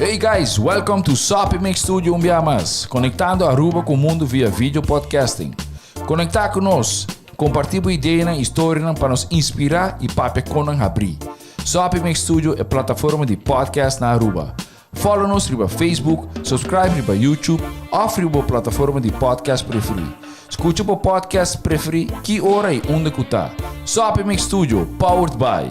Hey guys, welcome to Soppy Mix Studio un bia mas, konektando Aruba ku mundu via video podcasting. Konektá ku nos, kompartí bo ideanan i storianan pa nos inspirá i papia kon nan habrí. Soppy Mix Studio e plataforma di podcast na Aruba. Follow nos riba Facebook, subscribe riba YouTube òf riba bo plataforma di podcast preferí. Skucha bo podcast preferí ki ora i unda ku ta. Soppy Mix Studio, powered by.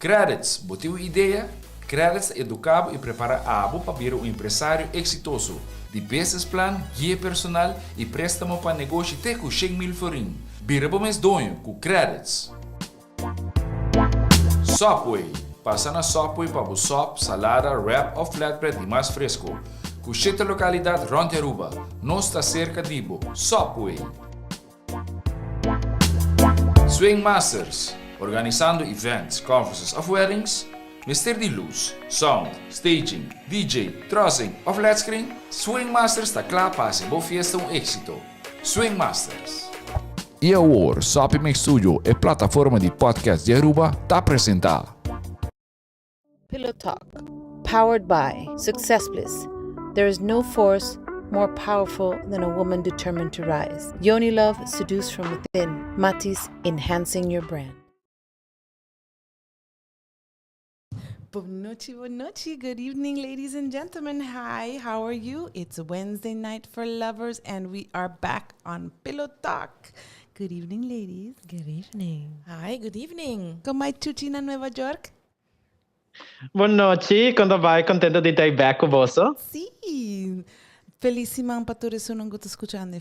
Credits, bo tin un idea? Credits ta educa bo y prepara abo pa bira un empresario exitoso. Di business plan, guia personal y prestamo pa negoshi te cu 100,000 florin. Bira bo mes doño cu Credits! Subway, pasa na Subway pa bo sop, salada, wrap of flatbread di mas fresco. Cu shete localidad rond di Aruba, nos ta cerca di bo. Subway! Swing Masters, organisando events, conferences of weddings, mester di luz, sound, staging, DJ, trussing of led screen? Swing Masters ta kla pa hasi bo fiesta un éxito. Swing Masters. I awor, Soppy Mix Studio, e plataforma di podcast di Aruba, ta presenta. Pillow Talk, powered by Success Bliss. There is no force more powerful than a woman determined to rise. Yoni Love, seduce from within. Matis, enhancing your brand. Bon nochi, bon nochi. Good evening, ladies and gentlemen. Hi, how are you? It's Wednesday night for lovers, and we are back on Pillow Talk. Good evening, ladies. Good evening. Hi, good evening. Con ta Chuchi na Nueva York? Bon nochi, con ta bay? Contento di ta back cu boso. Si. Feliz siman pa tur esunnan cu ta scuchando.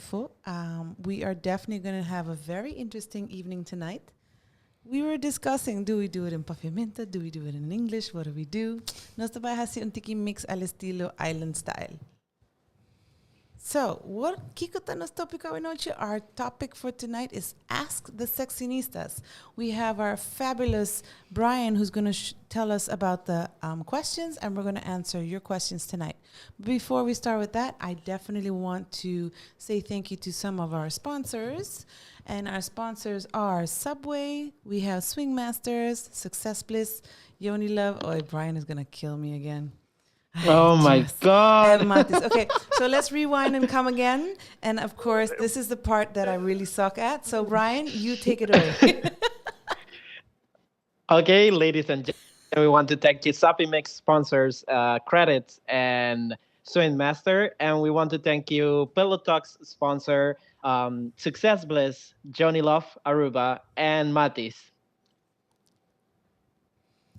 We are definitely going to have a very interesting evening tonight. We were discussing, do we do it in Papiamento? Do we do it in English? What do we do? Nos ta bay haci un tiki mix al estilo island style. So, what kico ta nos topico anochi? Our topic for tonight is Ask the Sexinistas. We have our fabulous Brian, who's going to tell us about the questions, and we're going to answer your questions tonight. Before we start with that, I definitely want to say thank you to some of our sponsors. And our sponsors are Subway, we have Swing Masters, Success Bliss, Yoni Love. Oh, Brian is going to kill me again. Oh my God. And Matis. Okay, so let's rewind and come again. And of course, this is the part that I really suck at. So, Brian, you take it away. Okay, ladies and gentlemen, we want to thank you, Soppy Mix sponsors, Credits and Swing Master. And we want to thank you, Pillow Talks sponsor, Success Bliss, Johnny Love, Aruba, and Matis.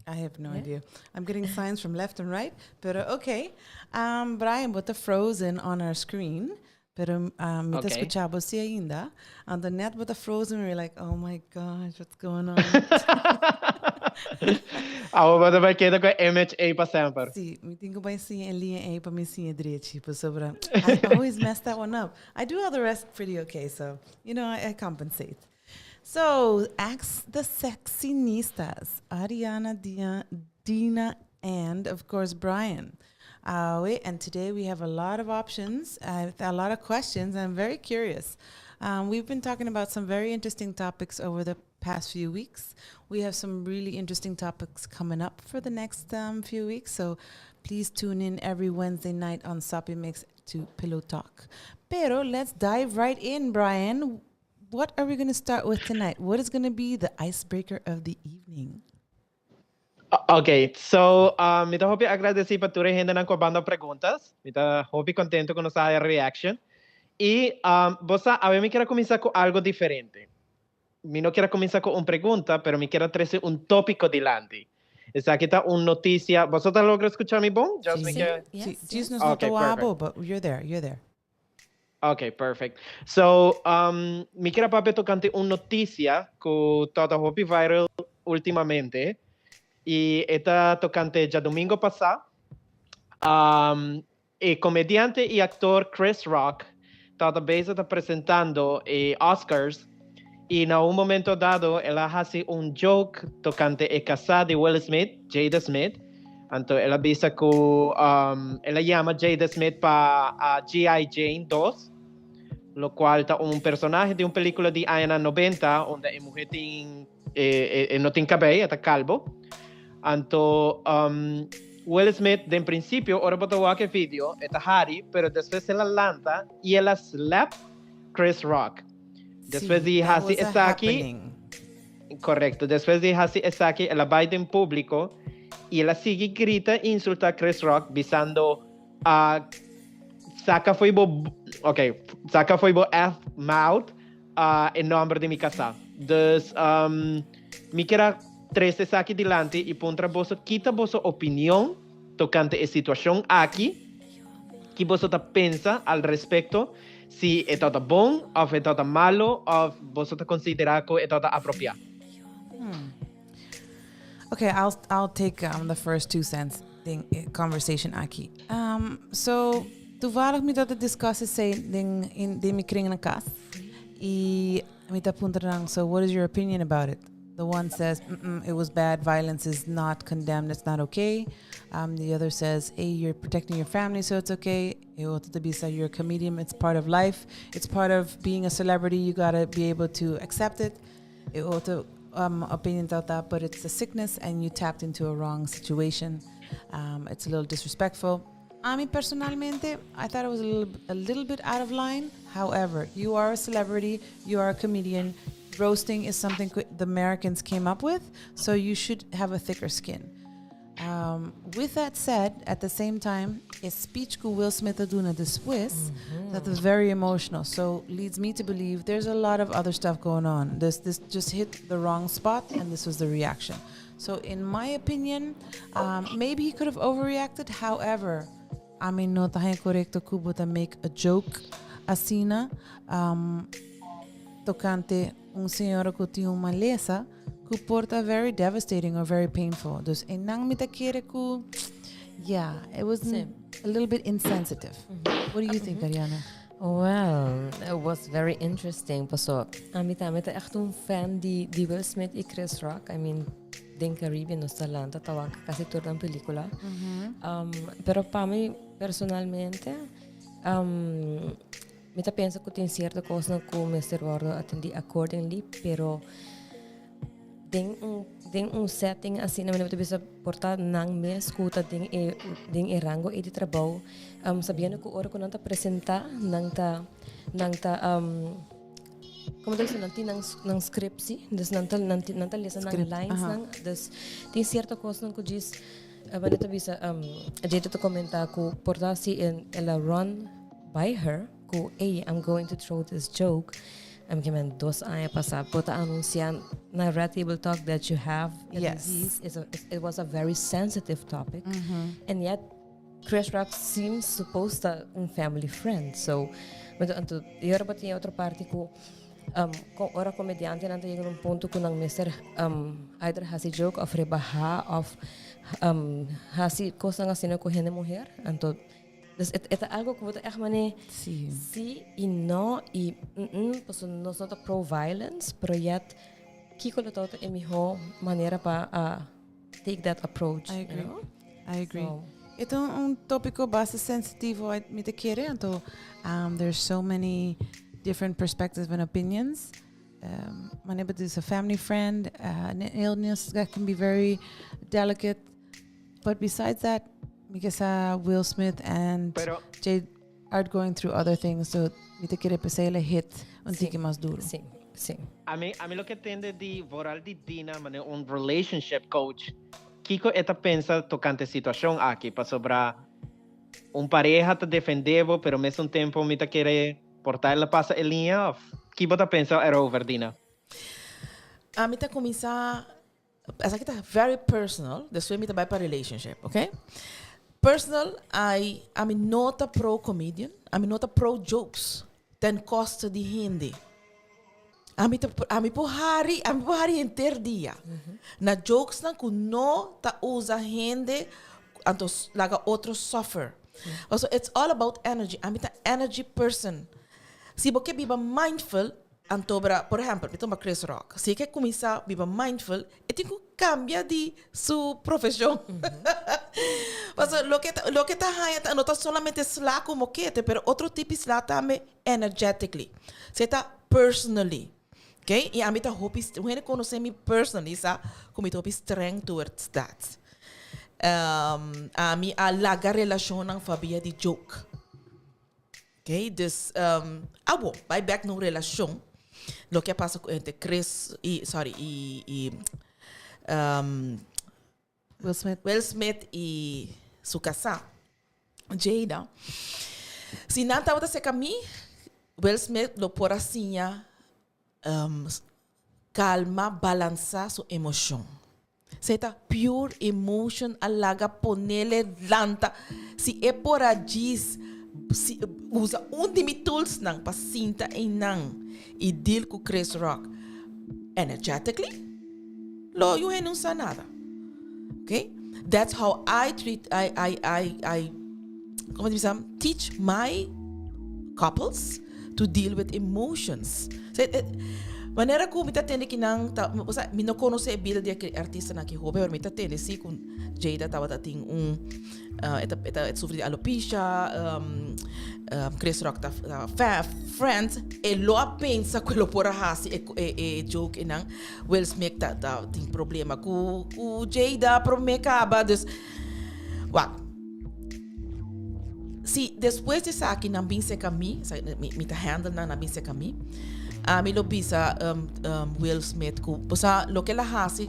I have no idea. I'm getting signs from left and right, but okay. Brian, bo ta frozen on our screen, pero mi ta scucha bo si ainda. On the net with the frozen, we were like, "Oh my gosh, what's going on?" Awor bo ta keda cu image ey pa semper. Si, mi tin cu bay siña e liña ey pa mi siña drechi, pasobra I always mess that one up. I do all the rest pretty okay, so I compensate. So, Ask the Sexinistas, Ariana, Dina, and of course Brian. And today we have a lot of options, a lot of questions. I'm very curious. We've been talking about some very interesting topics over the past few weeks. We have some really interesting topics coming up for the next few weeks. So please tune in every Wednesday night on Soppy Mix to Pillow Talk. Pero let's dive right in, Brian. What are we going to start with tonight? What is going to be the icebreaker of the evening? Ok, so mi ta hopi agradeci pa tur hendenan cu a manda pregunta. Mi ta hopi contento cu nos reaction. Y bo sa, awe mi kier cuminsa cu algo diferente. Mi no kier cuminsa cu un pregunta, pero mi kier trece un topico dilanti. Esaki ta un noticia. Bo ta logra scucha mi bon? Just Si. Si. Yes. Si, just nos Okay, no abo, perfect. but you're there, you're there. Ok, perfect. So, mi kier papia tocante un noticia cu ta hopi viral ultimamente. Y e ta tocante diadomingo pasa. E comediante y actor Chris Rock tabata bezig ta presentando e Oscars y na un momento dado el a haci un joke tocante e casa di Will Smith, Jada Smith. Anto el a bisa cu el a yama Jada Smith pa G.I. Jane 2, locual ta un personahe di un pelicula di aña 90, unda e muher tin, no tin cabey, ta calvo. Anto um, Will Smith, den principio, ora bo ta wak e video, e ta hari, pero despues el a lanta y el a slap Chris Rock. Despues di hasi esaki, correcto, despues di hasi esaki, el a bai den publico y el a sigui grita y insulta Chris Rock bisando a saca fo'i bo, ok, saca fo'i bo F mouth uh, e nomber di mi casá. Dus um, mi kier a trece esaki dilanti y puntra boso kita boso opinion tocante e situacion aki, ki boso ta pensa al respecto, si e tabata bon of e tabata malo of boso ta considera cu e tabata apropia. Okay, I'll take the first 2 cents den conversation aki. So toevallig mi tabata discuss esey den mi kring na cas. Y mi ta puntra nan, "So what is your opinion about it?" The one says, It was bad. Violence is not condemned. It's not okay." The other says, "Hey, you're protecting your family, so it's okay." E otro ta bisa, "You're a comedian. It's part of life. It's part of being a celebrity. You gotta be able to accept it." E otro opinion thought that, "But it's a sickness and you tapped into a wrong situation. It's a little disrespectful." Ami personalmente, I thought it was a little bit out of line. However, you are a celebrity, you are a comedian. Roasting is something the Americans came up with, so you should have a thicker skin. With that said, at the same time, a speech ku Will Smith a duna despues, that was very emotional. So leads me to believe there's a lot of other stuff going on. This just hit the wrong spot, and this was the reaction. So in my opinion, maybe he could have overreacted. However, I mean, no ta correcto ku bo ta make a joke asina tocante un señora ku tin un malesa ku por ta very devastating or very painful. Dus einan mi ta kere ku, yeah, it was a little bit insensitive. What do you think, Ariana? Well, it was very interesting. Paso, ami tambe ta echt un fan di Will Smith y Chris Rock. I mean, den Caribbean nos ta lanta ta wak casi tur nan pelicula. Pero pa mi personalmente, mi ta pensa cu tin cierto cos cu mester wordo atendi accordingly, pero den un setting asina, mi ta bisa por ta nan mes cu ta den e rango e di trabou, sabiendo cu ora cu nan ta presenta, nan ta, con ta nan tin nan script si, dus nan ta lesa nan Script, lines nan, dus tin cierto cos nan cu diz, wanneer ta bisa, Jada ta comenta cu por ta si el a run by her cu, "Hey, I'm going to throw this joke." Ke men 2 aña pasa, bo ta anuncia na Red Table Talk that you have a disease. It was a very sensitive topic. And yet, Chris Rock seems supposed to un family friend. So, maar anto, y ora tin otro parti cu ora comediante nan ta yega na un punto cu nan mester either hasi joke of rebaha of hasi cos asina cu hende muher. Anto, dus het is algo cu bo ta echt mane si y no y pues nos no ta pro violence, pero yet kiko lo ta e mihor manera pa take that approach. I You agree. know? I agree. So, E ta un topico bastante sensitivo, mi ta kere. Anto, there's so many different perspectives and opinions. My neighbor is a family friend, an illness that can be very delicate. But besides that, because Will Smith and Pero Jade are going through other things, so mi ta kere p'esey el a hit un tiki mas duro. Si. Ami lo kier tende di vooral di Dina, mane un relationship coach. Kiko e ta pensa tocante situacion aki, pasobra un pareha ta defende bo, pero mesmo tempo mi ta kere por ta el a pasa e liña of kico bo ta pensa erover, Dina? Ami ta cuminsa. Esaki ta very personal. Despues mi ta bay pa relationship, okay? Personal, I'm not a pro comedian. I'm not a pro jokes. Ten coste di hende. Ami por hari henter dia na jokes nan ku no ta usa hende anto laga otro suffer. Also, it's all about energy. Ami ta energy person. Si bo biba mindful, anto bra, por ehempel, mi tuma Chris Rock. Si e cuminsa biba mindful, e tin cu cambia di su profesion. Mas loke ta haya no ta solamente sla como kete, pero otro tipo sla tambe energetically. E ta personally. Okay? I ami ta hopi, un hende konosé mi personally sa ku mi ta hopi streng towards that. Um, ami a laga relashonnan fabia di joke. Okay? Dus, um, abo, bai bek na un relashon, loke a pasa ku entre Chris i, sorry, i, i um, Will Smith. Will Smith i su kasá, Jada. Si nan tabata serka mi, Will Smith lo por a siña um, kalma, balansá su emoshon. Esei ta pure emotion a laga ponele lanta. Si e por a djis si, usa un di mi toolsnan pa sinta einan i deal ku Chris Rock energetically, Lo yu hende no sa nada. Okay? That's how I treat, I, I, I, I, como te bisa, teach my couples to deal with emotions. Se, eh, manera ku mi ta tende ki nan, ta, o sea, mi no conoce e bida di e artistanan aki hopi, pero mi ta tende si ku Jada tabata tin un, uh, e ta, e ta, e ta sufri di alopecia, um, um, Chris Rock ta, ta fa, friends, e lo a pensa ku e lo por a hasi e, e, e joke einan. Will Smith ta, ta tin problema ku, ku Jada promé kaba, dus, wak. Si despues di esaki nan bin serka mi, sa, mi, mi ta handle nan, nan bin serka mi, ami lo bisa um, um, Will Smith ku, bo sa, loke el a hasi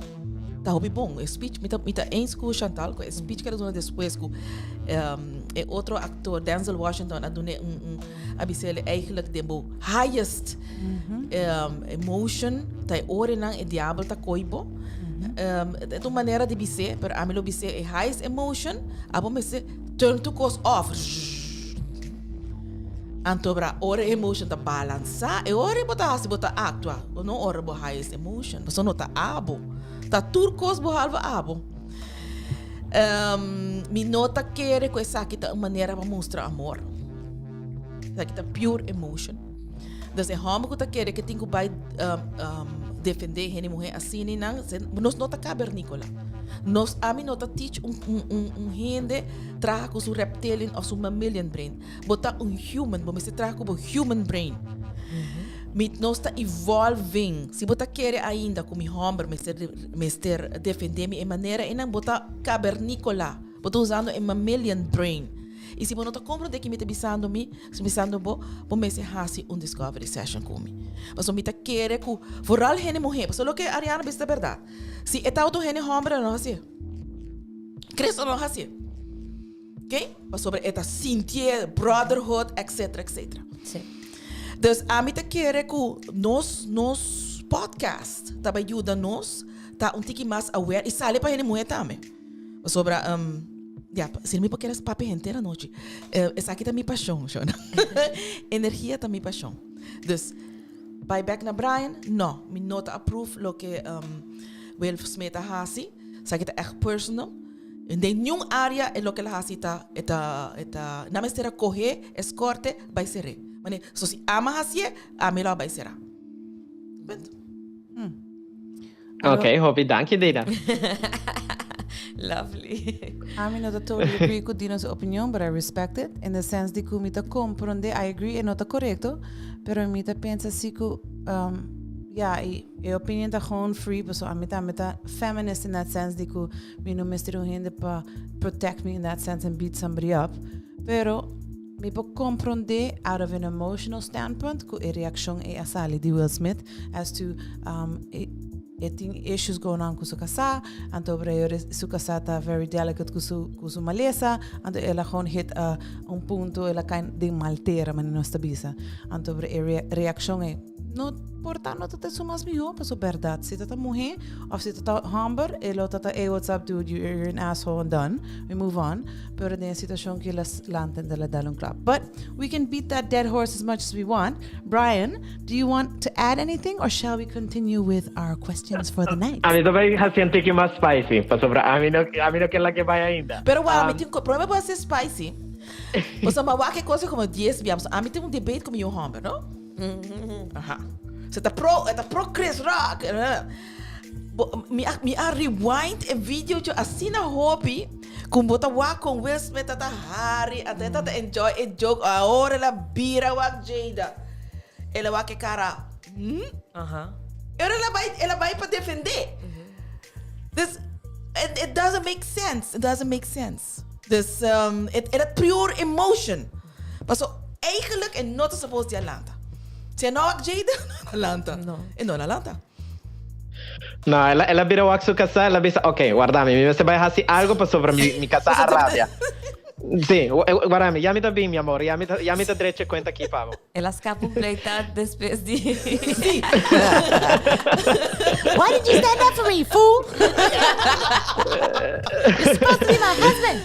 ta hopi bon. E speech, mi ta, mi ta eens ku Chantal, ku e speech ku el a duna despues ku um, e otro aktor, Denzel Washington, a dun'é un, un, a bisa el eigenlijk den bo highest um, emotion, ta e orenan e diabel ta koi bo. Um, e ta un manera di bis'é, pero ami lo bis'é e highest emotion, abo mester turn tur kos off. Anto bra, ora e emotion ta balansá, e ora bo ta hasi, bo ta aktua, bo no ora bo highest emotion, pasobra no ta abo, ta tur kos bo halba abo. Um, mi no ta kere ku esaki ta un manera pa mustra amor. Esaki ta pure emotion. Dus e hòmber ku ta kere ke tin ku bai um, um, defendé hende muhé asina nan, nos no ta kaberníkola. Nos, ami no ta teach un, un, un, un hende traha ku su reptilian of su mammalian brain. Bo ta un human, bo mester traha ku bo human brain. Mi, nos ta evolving. Si bo ta kere ainda ku mi hòmber mester, mester defendé mi e manera einan, bo ta kaberníkola. Bo ta usando e mammalian brain. I si bo no ta komprondé ki mi ta bisando mi, bisando bo, bo mester hasi un discovery session ku mi. Pasobra mi ta kere ku, vooral hende muhé, pasobra loke Ariana bisa ta bèrdat. Si e tabata un hende hòmber, e lo no hasié. Cristo lo no hasié. Ok? Pasobra e ta sintié brotherhood, etcetera, etcetera. Sí. Dus ami ta kere ku nos, nos podcast ta bai yuda nos ta un tiki mas aware i sali pa hende muhé tambe. Pasobra, um, ya, si mi por kere papia henter anochi. Eh, esaki ta mi pashon, shona. Energia ta mi pashon. Dus, bai bek na Brian? No, mi no ta approve loke um, Will Smith a hasi. Esaki ta echt personal. Den niun área e loke el a hasi ta, e ta, e ta, nan mester a kohe eskorte bai ser'é. Mane, so si ama hasié, ami lo a bai será. Punt. Ok, hopi danki Dina. Lovely. Ami no ta totally agree cu Dina's opinion, but I respect it. In the sense di cu mi ta comprende, I agree e no ta correcto, pero mi ta pensa si cu, um, ja, e, e opinion ta gewoon free, paso ami tambe ta feminist in that sense di cu mi no mester un hende pa protect me in that sense and beat somebody up. Pero mi por comprende out of an emotional standpoint cu e reaccion e a sali di Will Smith as to um, e, e tin issues going on cu su casá, anto su casá ta very delicate cu su, cu su malesa, anto el a gewoon hit a, un punto, el a cai den mal tera, manera nos ta bisa. Anto e re, reaccion e no por ta no ta su mas mihó, paso berdad, si ta ta muhé of si ta ta homber, e lo ta ta, hey, what's up dude, you're, you're an asshole and done, we move on. Pero den e situacion ki las lanta en la dal un klap. But we can beat that dead horse as much as we want. Brian, do you want to add anything or shall we continue with our questions for the night? Ami ta bai hasi un tiki mas spicy, pasobra ami no, ami no ke lag'e bai ainda. Pero wak, mi tin ku, prome bo hasi spicy. Pasobra mi a wak e kos como dies bia. Pasobra ami tin un debate ku mi yu homber, no? Aha. Se ta pro, e ta pro Chris Rock. Bo, mi a, mi a rewind e video jo asina hopi ku bo ta wak kon Will Smith ta ta hari, ata e ta ta enjoy e joke. Ahora el a bira wak Jada. El a wak e kara, hmm? Aha. Ora el a bai, el a bai pa defendé. Dus, it, it doesn't make sense. It doesn't make sense. Dus, um, it, it had pure emotion. Paso, eigenlijk, e no ta supposed di a lanta. Si e no wak Jada, no a lanta. No. E no a lanta. No, el a, el a bira wak su kasá, el a bisa, ok, warda mi, mi mester bai hasi algo pasobra mi, mi kasá a rabia. Sí, warda mi, ya mi ta bin, mi amor, ya mi ta, ya mi ta drecha e kuenta aki pa bo. El a skapa un pleita despues di. Sí. Why did you stand up for me, fool? You're supposed to be my husband.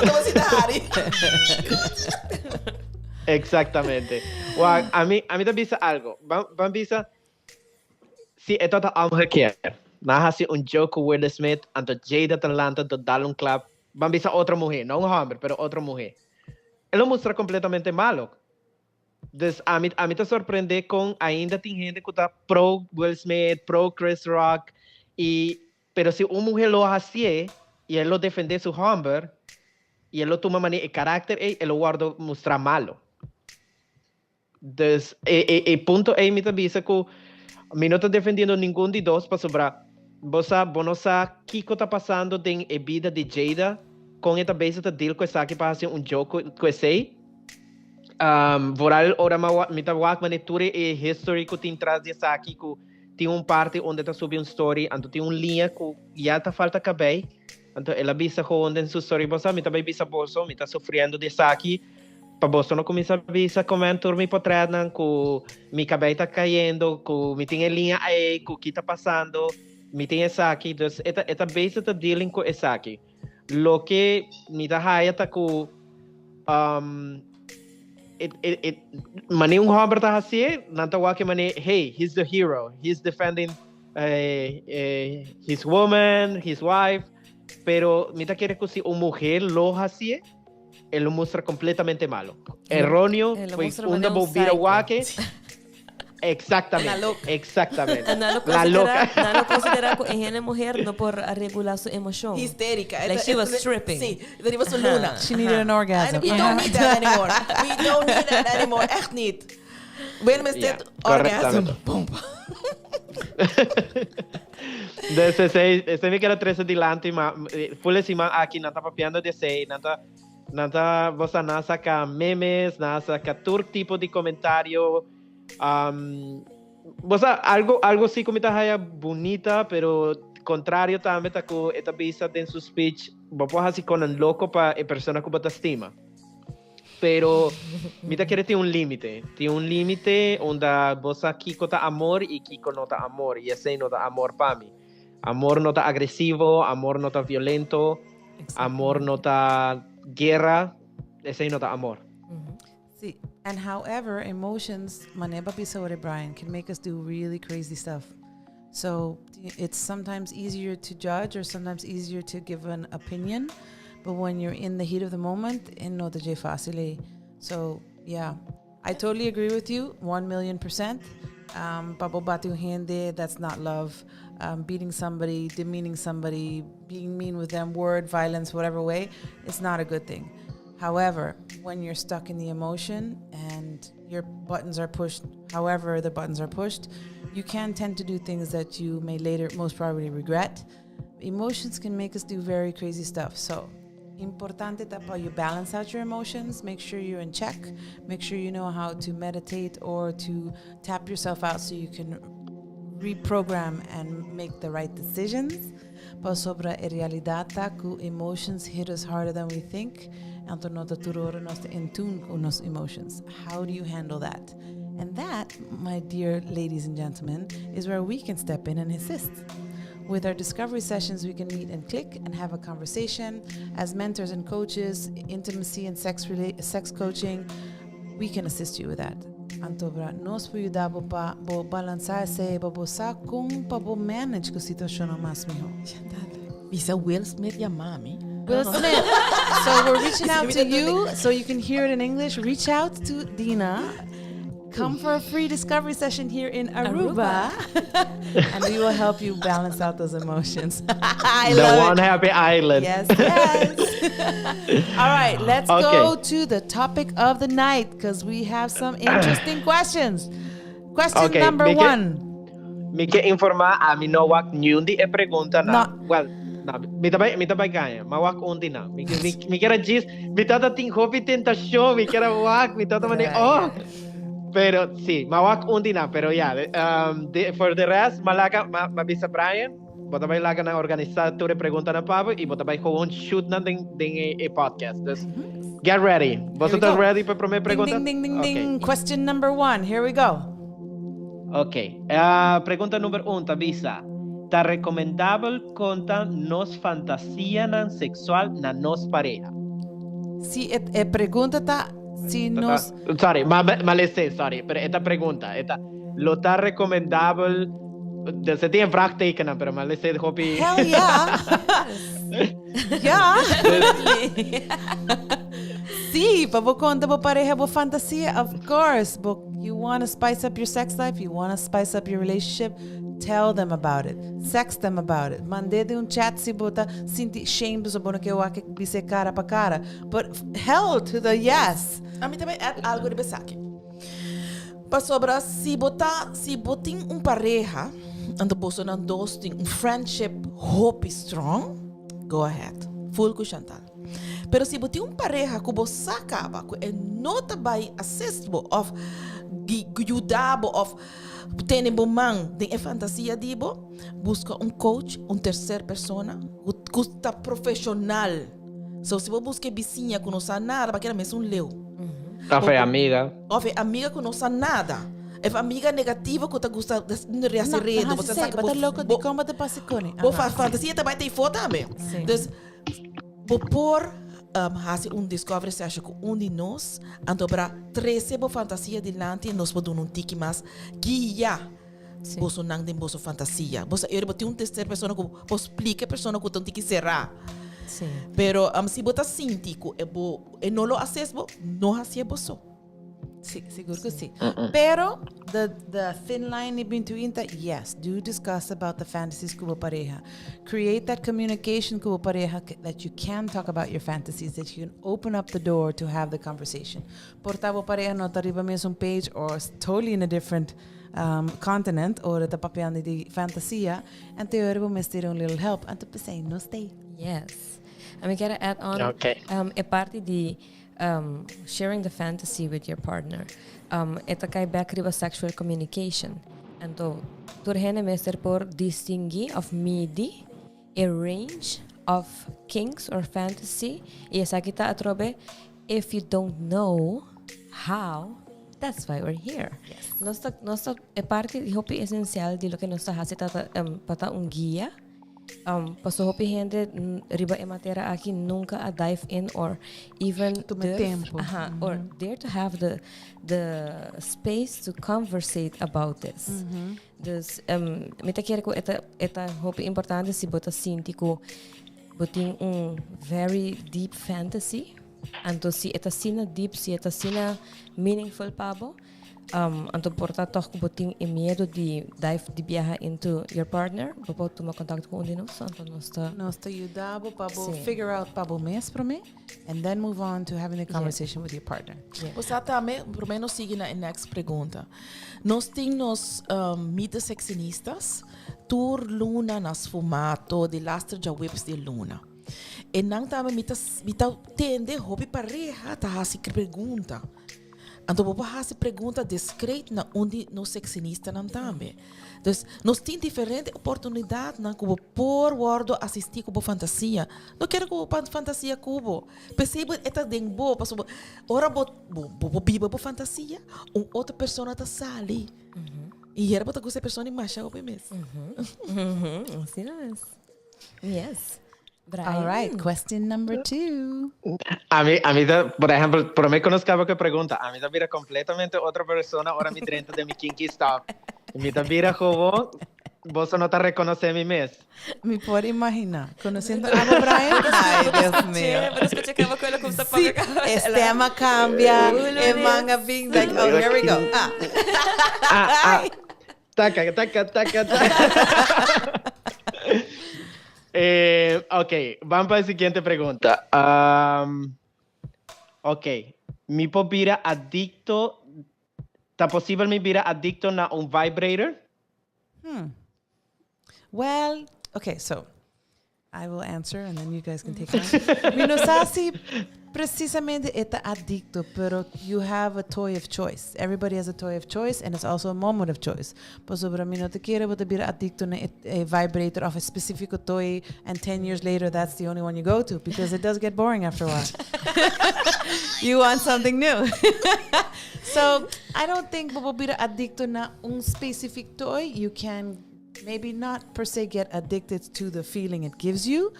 Toma si Dari. Exactamente. Wak, a mi, a mi ta bisa algo. Ban, ban bisa, si e tabata omgekeerd. Nan a hasi un joke ku Will Smith, anto Jada ta lanta anto dal un klap. Ban bisa otro muhé, no un hòmber, pero otro muhé. E lo mustra completamente malo. Dus ami, ami ta sorprende con ainda tin hende cu ta pro Will Smith, pro Chris Rock, y, pero si un muher lo hacié y e lo defende su homber, y e lo tuma mane e carácter ey, e lo wordo mustra malo. Dus e, e, e punto ey mi ta bisa cu mi no ta defendiendo ningun di dos pasobra bo sa, bo no sa kico ta pasando den e bida di Jada, con e ta bezig ta deal cu esaki pa haci un joke cu, cu esey. Um, vooral ora ma, mi ta wak mane tur e history cu tin tras di esaki cu tin un parti unda ta subi un story, anto tin un liña cu ya ta falta cabey, anto el a bisa gewoon den su story, bo sa mi ta bay bisa boso, mi ta sufriendo di esaki, Pa boso no kuminsá bisa komen tur mi potretnan ku mi kabei ta kayendo, ku mi tin e liña ei, ku ki ta pasando, mi tin esaki. Dus e ta e ta bezig ta dealing ku esaki. Loke mi ta haya ta ku e e e manera un hòmber ta hasié, nan ta wak e manera, hey, he's the hero, he's defending his woman, his wife. Pero mi ta kere ku si un muher lo hasié, E lo mustra completamente malo. Erróneo, E lo pues mustra unda manera bo un bira psycho. wake. Exactamente. La loca. Exactamente. Na lo La loca. considera, na lo considera ku e hende muher no por regular su emocion. Histérica. Like she was tripping. Sí, riba su luna. She needed an orgasm. And we don't need that anymore. We don't need that anymore. Echt niet. Willem is Ja, dit orgasm. correctamente. Boom. Dus esei, esei mi kere trece dilanti, ma full e siman aki nan ta papiando di esei, nan ta, nan ta, bo sa, nan a saca memes, nan a saca tur tipo di comentario, um, bo sa, algo, algo si cu mi ta haya bunita, pero contrario tambe ta cu e ta bisa den su speech, bo por haci conan loco pa e persona cu bo ta stima. Pero mi ta kere tin un límite. Tin un límite unda bo sa kiko ta amor i kiko no ta amor. I esei no ta amor pa mi. Amor no ta agresivo, amor no ta violento, amor no ta guerra. Esei no ta amor. Sí. And however, emotions, manera bo a bisa awor, Brian, can make us do really crazy stuff. So it's sometimes easier to judge or sometimes easier to give an opinion. But when you're in the heat of the moment, e no ta facil. So yeah, I totally agree with you, 1 million%. Pa bo bati un hende, that's not love. Beating somebody, demeaning somebody, being mean with them, word, violence, whatever way, it's not a good thing. However, when you're stuck in the emotion and your buttons are pushed, however the buttons are pushed, you can tend to do things that you may later most probably regret. Emotions can make us do very crazy stuff. So, importante ta pa you balance out your emotions, make sure you're in check, make sure you know how to meditate or to tap yourself out so you can reprogram and make the right decisions. Pasobra e realidad ta cu emotions hit us harder than we think. Anto no ta tur ora nos in tune cu nos emotions. How do you handle that? And that, my dear ladies and gentlemen, is where we can step in and assist. With our discovery sessions, we can meet and click and have a conversation. As mentors and coaches, intimacy and sex coaching, we can assist you with that. Anto bra, nos por yuda bo pa bo balansa esey, pa bo sa con pa bo manage e situacion mas miho. Bisa Will Smith yama mi. Will Smith. So we're reaching out to you so you can hear it in English. Reach out to Dina. Come for a free discovery session here in Aruba. And we will help you balance out those emotions. I The love one it. happy island. Yes. All right, let's go Okay. to the topic of the night because we have some interesting questions. Question Okay, number make it- one. Mi ke informá, ami no wak niun di e preguntanan. No. Well, no, mi ta bai, mi ta bai gaña. M'a wak un di nan. Mi, mi, mi kier a djis, mi tata tin hopi tentashon, mi kier a wak, mi tata mane, oh. Pero sí, m'a wak un di nan, pero ya, de, for the rest, m'a laga, m'a, m'a bisa Brian, bo ta bai laga nan organisá tur e preguntanan pa bo i bo ta bai gewoon shoot nan den, den e, e podcast. Dus, get ready. Boso Here we ta go. ready pa e promé Ding, pregunta? ding, ding, ding, Okay. ding. Question number one. Here we go. Ok. Pregunta number un ta bisa, Ta recomendabel conta nos fantasianan sexual na nos pareha? Si e, e pregunta ta si nos. Sorry, ma, ma lese, sorry, pero e ta pregunta, e ta, lo ta recomendabel, se tin vraagtekennan, pero ma lese hopi. Hell yeah! Yeah! Sí, pa bo conta bo pareha bo fantasia, of course. Bo, you wanna spice up your sex life, you wanna spice up your relationship, tell them about it. Sex them about it. Mand'é den un chat si bo ta sinti shame pasobra bo no ke wak bis'é cara pa cara. But hell to the yes! Ami ta bai add algo riba esaki. Pasobra si bo ta, si bo tin un pareha, anto bosonan dos tin un friendship hopi strong, go ahead. Full ku Chantal. Pero si bo tin un pareha ku bo sa kaba ku e no ta bai assist bo of yuda bo of tene bo man den e fantasia di bo, buska un coach, un tercer persona ku ta profesional. So si bo buska e bisiña ku no sa nada, bo a keda mesun leu. Of e amiga. Of e amiga ku no sa nada. E amiga negativo ku ta gusta hasi redo. No, hasi esei. Bo ta loko dikon bo ta pasa kune. Bo fantasia ta bai ta ifo tambe. Dus bo por hasi un discovery session ku un di nos, anto bra trese bo fantasia dilanti i nos por duna un tiki mas guia bosonan den boso fantasia. Bo sa eri bo tin un tercer persona ku por splika e persona ku ta un tiki será. Pero si bo ta sinti ku e bo E no lo haces bo, no hacié bo so. Sí, sigur ku sí. Pero the the thin line in between ta yes, do discuss about the fantasies ku bo pareha. Create that communication ku bo pareha that you can talk about your fantasies, that you can open up the door to have the conversation. Por ta bo pareha no ta riba mesun page or totally in a different continent ora ta papiando di fantasia, anto e ora bo mester un little help. Anto p'esei no stay. Yes. Ami kier a add on Okay. e parti di sharing the fantasy with your partner. E ta kai bek riba sexual communication. Anto tur hende mester por distingui of midi e range of kinks or fantasy y esaki ta atrobe if you don't know how, that's why we're here. Nos ta, nos ta, e parti hopi esencial di loke nos ta haci ta ta pa ta un guia. Paso hopi hende riba e materia aki nunca a dive in or even Tuma durf, tempo. Aha, or dare to have the space to conversate about this. Dus mi ta kere ku e ta e ta hopi importante si bo ta sinti ku bo tin un very deep fantasy, anto si e ta asina deep, si e ta asina meaningful pa bo, Anto por ta tòg ku bo tin e miedu di dive di biaha into your partner, bo por tuma kontakto ku un di nos, anto nos ta. Nos ta yuda bo pa bo Sí. figure out pa bo mes promé and then move on to having the conversation with your partner. Yeah. Bo sa tambe, promé nos sigui na e next pregunta. Nos tin nos Meet the Sexynistas tur luna na Sfumato di laster djaweps di luna. E nan tambe mi ta mi ta tende hopi pareha ta hasi pregunta. Anto bo por hasi pregunta discreet na un di nos seccionistanan tambe. Dus nos tin diferente oportunidadnan ku bo por wordo asisti ku bo fantasia. No kere ku bo fantasia ku bo. P'esei bo e ta den bo, pasobra ora bo bo bo biba bo fantasia, un otro persona ta sali. I hera bo ta gusta e persona i masha hopi mes. Asina es. Yes. Brian. All right, question number two. Ami, ami ta, por ehempel, promé ku nos kaba ku e pregunta, ami ta bira kompletamente otro persona ora mi drenta den mi kinky stuff. Mi ta bira gewoon, boso no ta rekonosé mi mes. Mi por imaginá. Konosiendo abo, Brian? Ay, Dios mío. Pero escucha kaba ku lo kumsa Sí, e stem a kambia, e man a bin, like, oh, here we go. Ah. Ah, ah. Taka, taka, taka, taka. Ok, ban pa e siguiente pregunta. Ok, mi por bira adicto, ta posibel mi bira adicto na un vibrator? Well, okay, so I will answer and then you guys can take it. Mi no sa si precisamente e ta adicto, pero you have a toy of choice. Everybody has a toy of choice and it's also a moment of choice. Pasobra mi no ta kere bo ta bira adicto na e vibrator of a specific toy and 10 years later that's the only one you go to, because it does get boring after a while. You want something new. So I don't think bo bira adicto na un specific toy. You can maybe not per se get addicted to the feeling it gives you.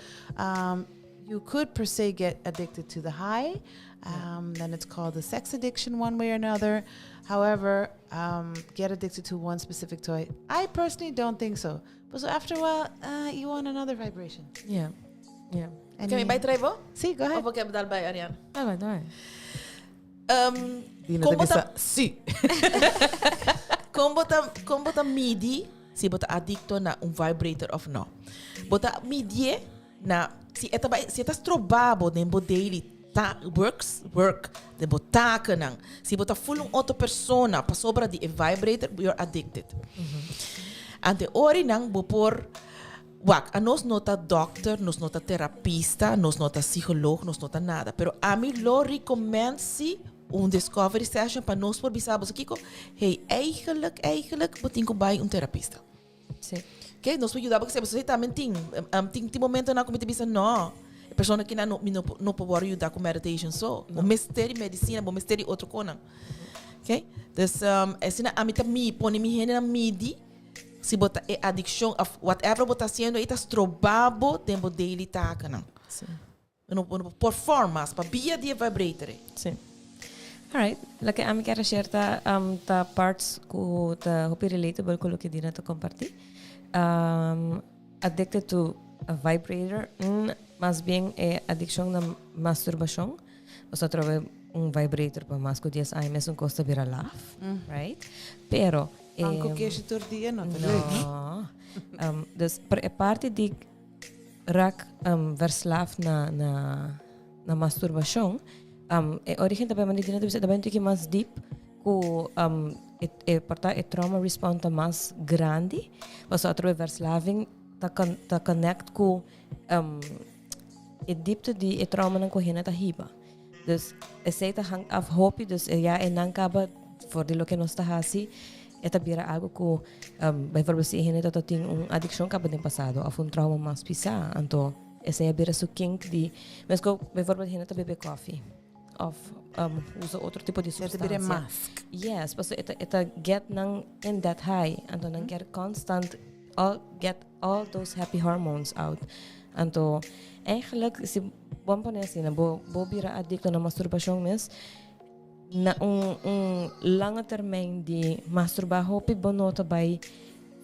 You could per se get addicted to the high. Then it's called the sex addiction one way or another. However, get addicted to one specific toy, I personally don't think so. But so after a while, you want another vibration. Ke mi bai try bo? Si, go ahead. Of ke dal bai, Ariane? Dai bai, dai. Dina Kon ta bo ta- bisa, si. Kon bo ta midi si bo ta adicto na un vibrator of no? Bo ta midi na si e ta bai, si e ta stroba bo den bo daily ta work den bo takennan. Si bo ta voel un otro persona pasobra di e vibrator, you're addicted. Anto ori nan bo por wak, anos no ta dokter, nos no ta terapista, nos no ta psicoloog, nos no ta nada. Pero ami lo recommend si un discovery session pa nos por bisa bo kiko, hey, eigenlijk bo tin ku bai un terapista. Ok, nos por yuda bo, pasobra tambe tin momentonan ku mi ta bisa no. E persona ku no no no por yuda ku meditation so. Bo mester medisina, bo mester otro kos. Ok? Dus asina ami ta mi pone mi hende midi si bo ta e adikshon of whatever bo ta hasiendo e ta stroba bo den bo daily takennan. No no performance pa via di vibrator. Si. Alright, loke ami ke share ta parts ku ta hopi relatable ku loke Dina ta kompartí. Addicted to a vibrator, mas bien e adikshon na masturbashon. Nos trobe un vibrator pa mas ku 10 aña, mesun kos ta bira laf, right? Pero Anko keshi tur dia no ta leuk. No. Dus pero e parti di rak verslaafd na masturbashon, e origen tambe manera Dina ta bisa tambe un tiki mas deep ku e por ta e trauma response ta mas grandi, pasobra atrobe verslaving ta connect ku e diepte di e traumanan ku hende ta hiba. Dus esei ta hangt af hopi, dus ya e nan kaba for di loke nos ta hasi, e ta bira algo ku bijvoorbeeld si hende ta tin un adikshon kaba den pasado of un trauma mas pisá, anto esei a bira su kink di, mesko bijvoorbeeld hende ta bebe koffie of usa otro tipo di E ta bira sustansia. Mask. Yes, pasobra e ta get nan in that high, anto nan get constant all get all those happy hormones out. Anto eigenlijk si bon pone asina, bo bira adikto na masturbashon mes na un lange termijn di masturba hopi, bo no ta bai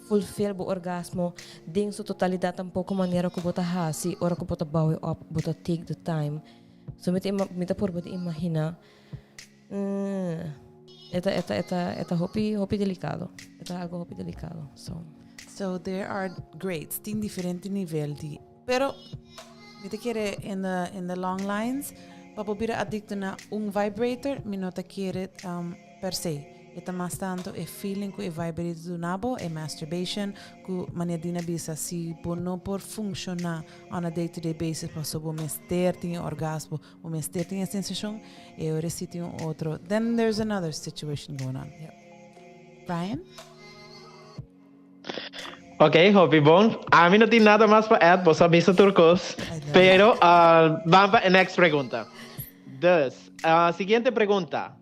fulfill bo orgasmo den su totalidat tampoko manera ku bo ta hasi ora ku bo ta bouw op, bo ta take the time. So mi ta purba di imagina, e ta hopi hopi delikado. E ta algo hopi delikado. So So there are grades, tin diferente nivel di. Pero mi ta kere in the long lines, pa bo bira adicto na un vibrator, mi no ta kere per se. E ta mas tanto e feeling ku e vibrator ta duna bo, e masturbation, ku manera Dina bisa, si bo no por funciona on a day-to-day basis, paso bo mester tin orgasmo, bo mester tin e sensashon, e ora si tin un otro. Then there's another situation going on. Brian? Ok, hopi bon. Ami no tin nada mas pa add, bo a bisa tur kos. Pero, ban pa e next pregunta. Dus, siguiente pregunta.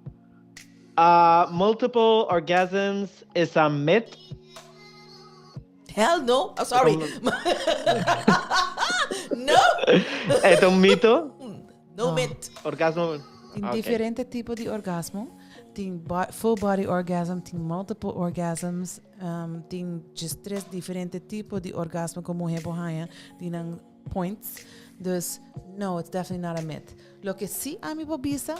Multiple orgasms is a myth? Hell no. Oh, sorry. No. E ta un mito? No myth. Orgasmo. Tin diferente tipo di orgasmo. Tin full body orgasm, tin multiple orgasms, tin just tres diferente tipo di orgasmo ku muhé por haña, tin nan points. Dus no, it's definitely not a myth. Loke si ami por bisa,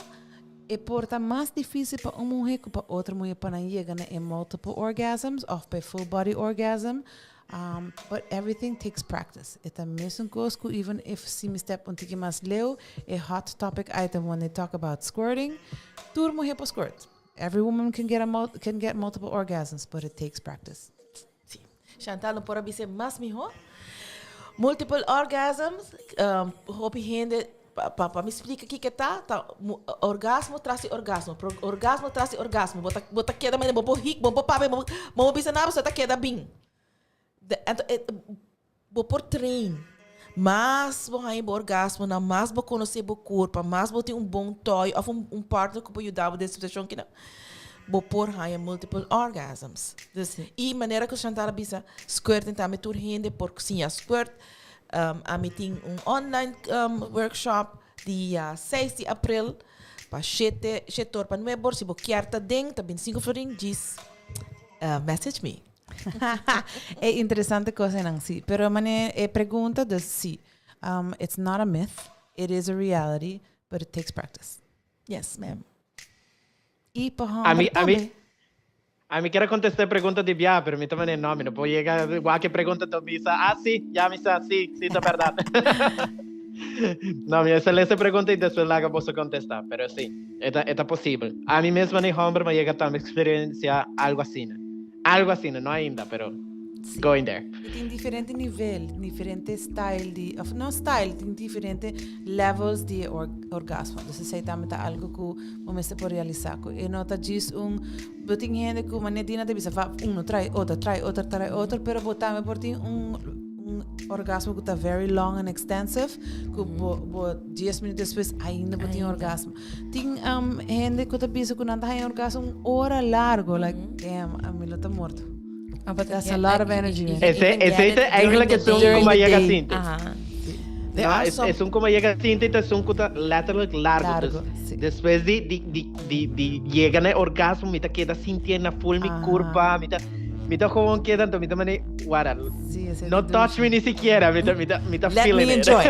e por ta mas difísil pa un muhé ku pa otro muhé pa nan yega na e multiple orgasms of pa full body orgasm. But everything takes practice. E ta mesun kos ku even if si mi step un tiki mas leu, a hot topic item when they talk about squirting, tur muhé por squirt. Every woman can get multiple orgasms, but it takes practice. Si. Chantal no por a bisa mas mihó. Multiple orgasms, hopi hende, pa mi splika kiko e ta, ta orgasmo tras di orgasmo, orgasmo tras di orgasmo. Bo ta keda manera bo por hik, bo por papia, bo por bisa nada, pasobra ta keda bin. Anto bo por train. Mas bo haña bo orgasmonan, mas bo konosé bo kurpa, mas bo tin un bon toy òf un partner ku por yuda bo den situashon kinan, bo por haña multiple orgasms. Dus, i manera ku Chantal a bisa, squirting tambe tur hende por siña squirt. Ami tin un online workshop dia seis di april pa shete, shete or pa nuebe or. Si bo kier ta den, ta bintisinko florin, djis message me. E interesante cosnan si. Pero mane e pregunta dus si. It's not a myth, it is a reality, but it takes practice. Yes, ma'am. Y pa homber tambe. Ami kier a contesta e pregunta di bia, pero mi ta mane no, mi no por yega wak e pregunta to bisa, ah si, ya mi sa, si, si ta berdad. No, mi a hacer ese pregunta y despues laga boso contesta, pero si, e ta, e ta posibel. Ami mes mane homber mi a yega tambe experiencia algo asina. Algo asina, no ainda, pero going there. Y tin diferente nivel, diferente style di, of no style, tin diferente levels di e orgasmo. Dus esey tambe ta algo cu bo mester por realisa, cu e no ta djis un, bo tin hende cu manera Dina ta bisa, va uno trae otro, trae otro, trae otro, pero bo tambe por tin un orgasmo cu ta very long and extensive, cu bo dies minuut despues ainda bo tin orgasmo. Tin hende cu ta bisa cu nan ta haña orgasmo un ora largo, like, damn, ami lo ta morto. Ah, but That's yeah, a lot of you energy, man. you Ese, even get ese it ta during eigenlijk the esun day. cu During the yega day. sinti. Aha. There No, are es, some esun cu yega sinti ta esun cu ta letterlijk largo. Largo, Dus, si. despues di yega na e orgasmo, mi ta keda sintié na full mi Aha. curpa, mi ta gewoon keda, anto mi ta mane, wara, Sí, esei no ta touch dushi. me ni sikiera, mi ta Let feeling me it. enjoy.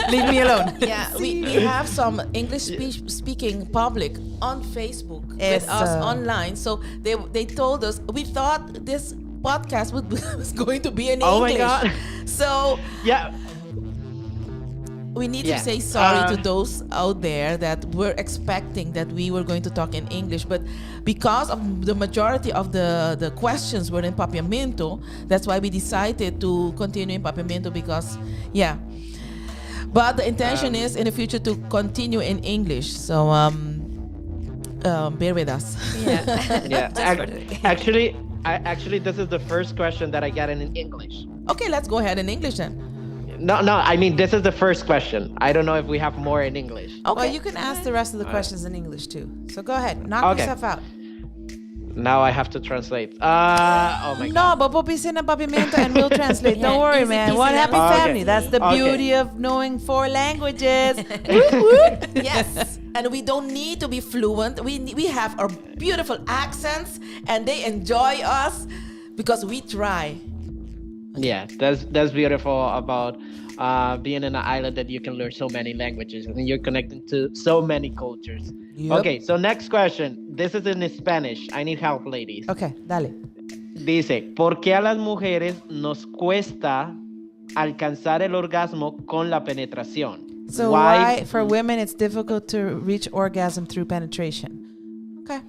Leave me alone. Yeah, we have some English speaking public on Facebook with us Eso. online. So they told us, we thought this podcast was going to be in Oh my English. God. So we need to say sorry to those out there that were expecting that we were going to talk in English, but because of the majority of the questions were in Papiamento, that's why we decided to continue in Papiamento because, yeah. But the intention is in the future to continue in English. So bear with us. Yeah. Just for the- Actually, this is the first question that I get in English. Okay, let's go ahead in English then. No, I mean, this is the first question. I don't know if we have more in English. Okay. Well, you can ask the rest of the questions in English too. So go ahead, knock yourself out. Now I have to translate. Oh my No, God. but we'll be sending Papiamento and we'll translate. Don't Yeah, worry, easy man. peasy One happy lemon family. That's the beauty of knowing four languages. Whoop, whoop. Yes, and we don't need to be fluent. We have our beautiful accents, and they enjoy us because we try. Yeah, that's beautiful about being in an island that you can learn so many languages and you're connecting to so many cultures. Okay, so next question. This is in Spanish. I need help, ladies. Okay, dale. Dice, ¿por qué a las mujeres nos cuesta alcanzar el orgasmo con la penetración? So why for women it's difficult to reach orgasm through penetration? Okay.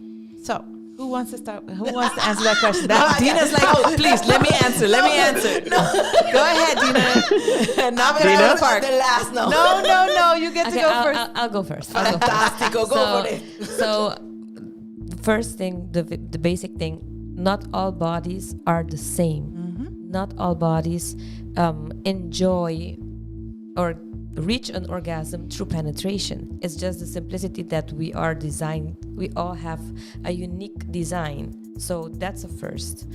So who wants to start? Who wants to answer that question? Dina's like, "Please, let me answer. Let me answer." Go ahead, Dina. Knock it out of the park. The last no. No. You get to Okay, go I'll, first. I'll go first. I'll go first. Fantastico. Go for it. So, first thing, the basic thing, not all bodies are the same. Not all bodies enjoy or reach an orgasm through penetration. It's just the simplicity that we are designed. We all have a unique design. So that's a first.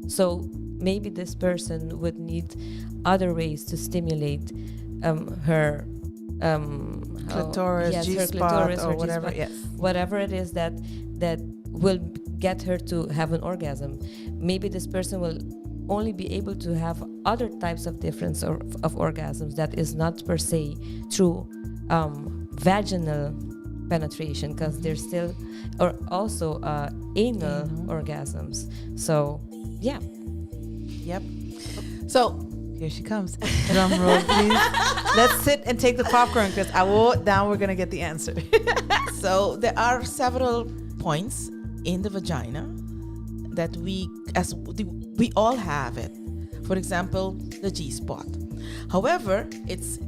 So maybe this person would need other ways to stimulate her Clitoris, yes, her G-spot, clitoris, or her whatever. G-spot, Yes. whatever it is that will get her to have an orgasm. Maybe this person will only be able to have other types of difference or of orgasms that is not per se through vaginal penetration, because there's still or also anal orgasms. So yeah. Yep. So Here she comes. Drum roll, please. Let's sit and take the popcorn because I will. Now we're gonna get the answer. So there are several points in the vagina. that we as we all have it. For example, the G spot. However, it's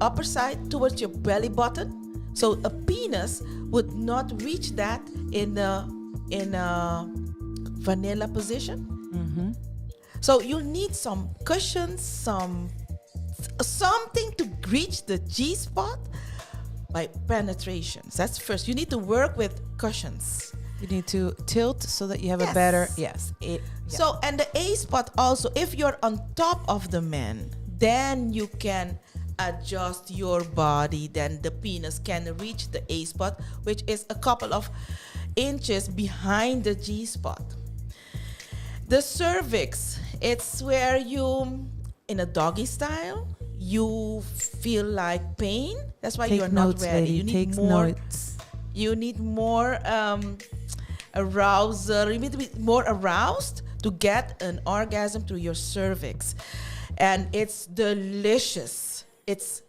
upper side towards your belly button. So a penis would not reach that in a vanilla position. So you need some cushions, something to reach the G spot by penetration. That's first. You need to work with cushions. You need to tilt so that you have a better, yes. Yeah. So, and the A spot also, if you're on top of the man, then you can adjust your body. Then the penis can reach the A spot, which is a couple of inches behind the G spot. The cervix, it's where you, in a doggy style, you feel like pain. That's why Take you're not notes, ready. lady. You need Take more notes. You need more arousal. You need to be more aroused to get an orgasm through your cervix, and it's delicious. It's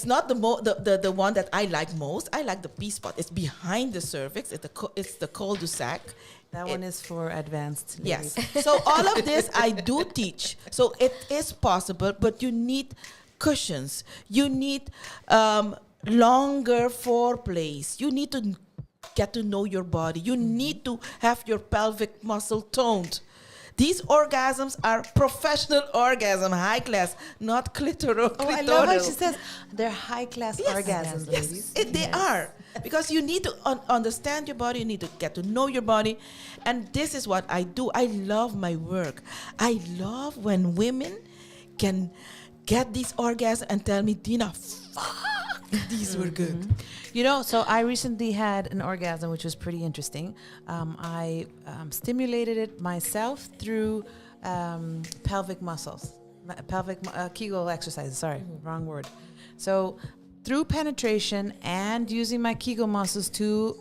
not the, mo- the one that I like most. I like the P spot. It's behind the cervix. It's the cul-de-sac. That one is for advanced ladies. Yes. So all of this I do teach. So it is possible, but you need cushions. You need longer foreplays. You need to get to know your body. You need to have your pelvic muscle toned. These orgasms are professional orgasm, high class, not clitoral. Oh, I love how she clitoral. says they're high class orgasms, ladies. Yes, they are. Because you need to understand your body, you need to get to know your body. And this is what I do. I love my work. I love when women can get these orgasms and tell me, "Dina, fuck, these were good." So I recently had an orgasm, which was pretty interesting. I stimulated it myself through pelvic muscles, pelvic Kegel exercises. Sorry, wrong word. So through penetration and using my Kegel muscles to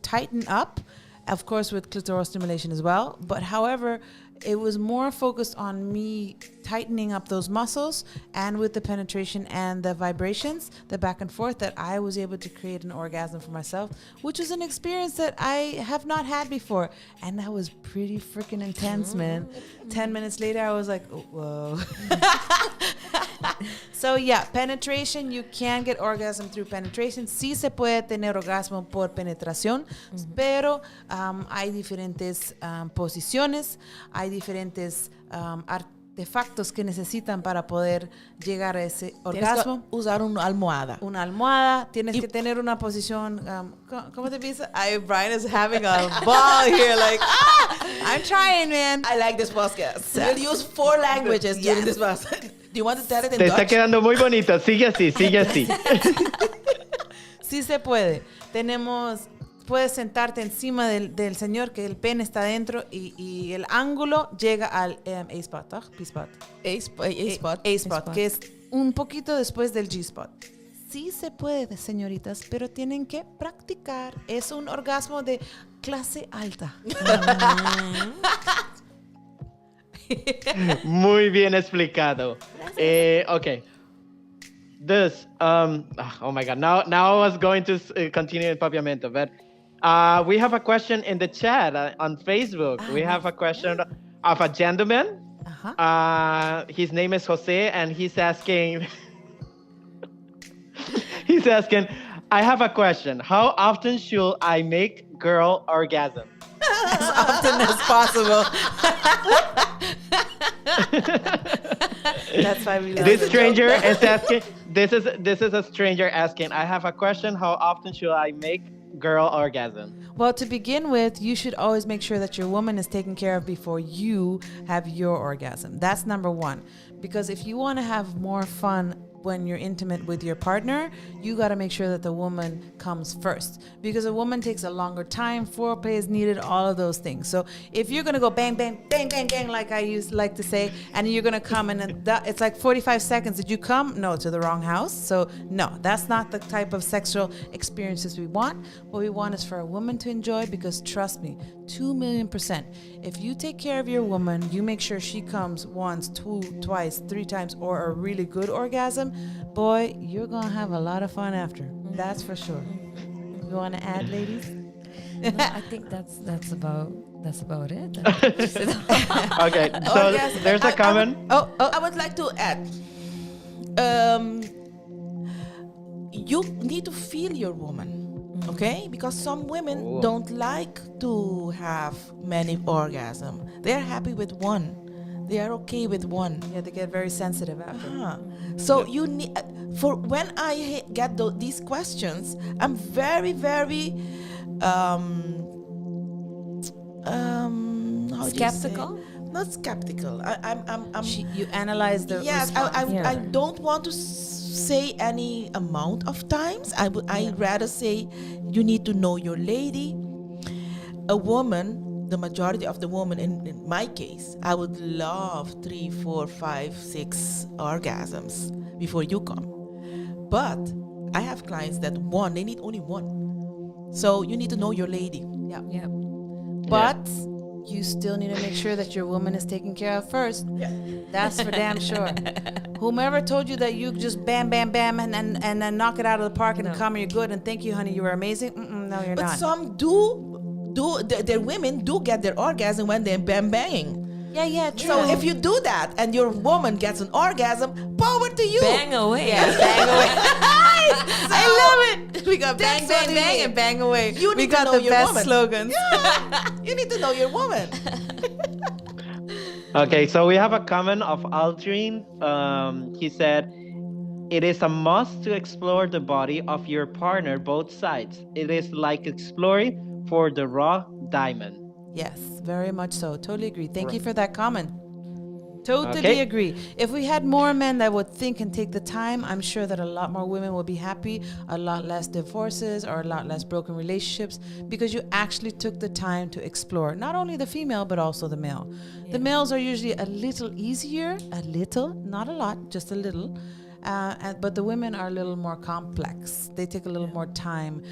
tighten up, of course with clitoral stimulation as well. But however, it was more focused on me tightening up those muscles and with the penetration and the vibrations, the back and forth, that I was able to create an orgasm for myself, which was an experience that I have not had before. And that was pretty freaking intense, man. 10 minutes later, I was like, "Oh, whoa." So yeah, penetration, you can get orgasm through penetration. Sí se puede tener orgasmo por penetración, pero hay diferentes posiciones, hay diferentes artefactos que necesitan para poder llegar a ese Tienes que orgasmo. usar una almohada. Una almohada, tienes que tener una posición, ¿cómo te dice? Brian is having a ball here, like, "Ah, I'm trying, man." I like this podcast. We'll use four languages during this podcast. Do you want to tell it in Te está Dutch? Quedando muy bonito. Sigue así, sigue así. Sí se puede. Puedes sentarte encima del señor que el pene está dentro y el ángulo llega al A-spot, ¿toch? P-spot. A-spot. A-spot. A-spot, que es un poquito después del G-spot. Sí se puede, señoritas, pero tienen que practicar. Es un orgasmo de clase alta. Muy bien explicado. Okay. Ah, oh my God. Now I was going to continue in Papiamento, but we have a question in the chat on Facebook. We have a question of a gentleman. His name is Jose, and he's asking, "I have a question. How often should I make girl orgasm?" As often as possible. That's why we love This it. stranger is asking. This is a stranger asking, "I have a question. How often should I make girl orgasm?" Well, to begin with, you should always make sure that your woman is taken care of before you have your orgasm. That's number one. Because if you want to have more fun when you're intimate with your partner, you got to make sure that the woman comes first. Because a woman takes a longer time, foreplay is needed, all of those things. So if you're gonna go bang, bang, bang, bang, bang, like I used like to say, and you're gonna come and then it's like 45 seconds. Did you come? No, to the wrong house. So no, that's not the type of sexual experiences we want. What we want is for a woman to enjoy because, trust me, 2 million%. If you take care of your woman, you make sure she comes once, two, twice, three times, or a really good orgasm, boy, you're gonna have a lot of fun after. That's for sure. You wanna add, ladies? No, I think that's about it. Okay, so Yes, there's a comment. Oh. I would like to add. You need to feel your woman, okay? Because some women Oh. don't like to have many orgasm. They are happy with one. They are okay with one. Yeah, they get very sensitive after. So you need for when I get these questions, I'm very, very how do you say? Skeptical? Not skeptical. I, I'm You analyze the Yes, response. I I don't want to say any amount of times. I would I rather say you need to know your lady. A woman, the majority of the women in my case, I would love three, four, five, six orgasms before you come. But I have clients that one, they need only one. So you need to know your lady. But you still need to make sure that your woman is taken care of first. That's for damn sure. Whomever told you that you just bam, bam, bam, and then knock it out of the park and No. come and you're good and thank you, honey, you were amazing. No, you're But not. some do, their women do get their orgasm when they're bam banging. Yeah, true. So if you do that and your woman gets an orgasm, power to you. Bang away. Yeah, bang away. I love it. We got bang, That's bang, what we bang, need. and bang away. You We need to got know the your best woman. slogans. Yeah. You need to know your woman. Okay, so we have a comment of Aldrin. He said, "It is a must to explore the body of your partner, both sides. It is like exploring for the raw diamond." Yes, very much so. Totally agree. Thank you for that comment. Totally agree. If we had more men that would think and take the time, I'm sure that a lot more women would be happy, a lot less divorces or a lot less broken relationships because you actually took the time to explore not only the female but also the male. The males are usually a little easier, a little, not a lot, just a little. But the women are a little more complex. They take a little more time.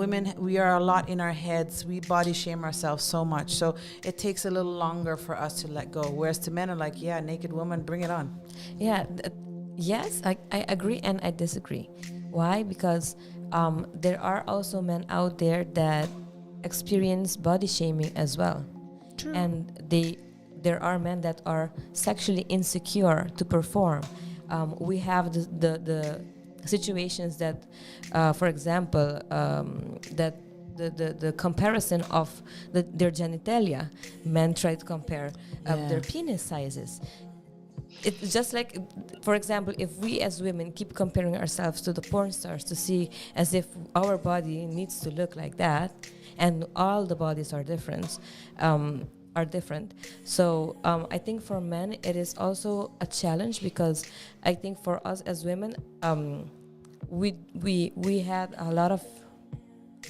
Women, we are a lot in our heads. We body shame ourselves so much. So it takes a little longer for us to let go. Whereas to men are like, "Yeah, naked woman, bring it on." Yeah, yes, I agree and I disagree. Why? Because there are also men out there that experience body shaming as well. True. And they there are men that are sexually insecure to perform. We have the situations that, for example, that the comparison of their genitalia, men try to compare their penis sizes. It's just like, for example, if we as women keep comparing ourselves to the porn stars to see as if our body needs to look like that, and all the bodies are different. So I think for men it is also a challenge because I think for us as women, we had a lot of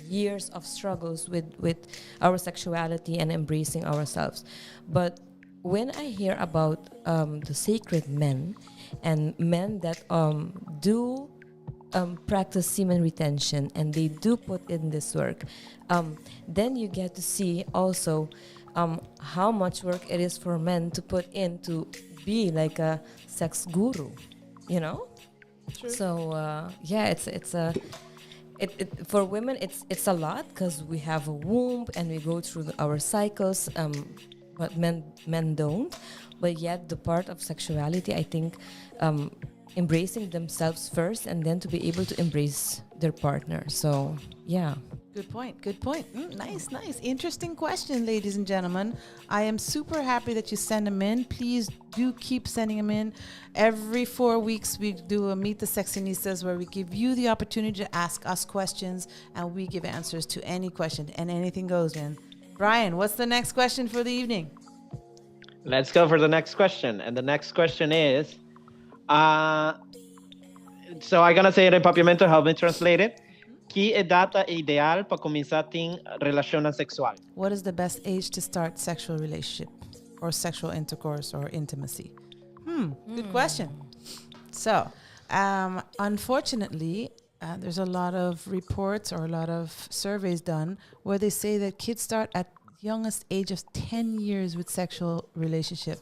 years of struggles with our sexuality and embracing ourselves. But when I hear about the sacred men and men that do practice semen retention and they do put in this work, then you get to see also how much work it is for men to put in to be like a sex guru, you know? So yeah, it's a it, for women it's a lot because we have a womb and we go through our cycles, but men don't. But yet the part of sexuality, I think, embracing themselves first and then to be able to embrace their partner. So yeah. Good point. Good point. Nice, nice. Interesting question, ladies and gentlemen. I am super happy that you send them in. Please do keep sending them in. Every 4 weeks, we do a Meet the Sexynistas where we give you the opportunity to ask us questions and we give answers to any question, and anything goes, man. Brian, what's the next question for the evening? Let's go for the next question. And the next question is so I'm gonna say it in Papiamento, help me translate it. Ki edad ta ideal pa cuminsa tin relacion sexual? What is the best age to start sexual relationship or sexual intercourse or intimacy? Good question. So, unfortunately, there's a lot of reports or a lot of surveys done where they say that kids start at youngest age of 10 years with sexual relationship.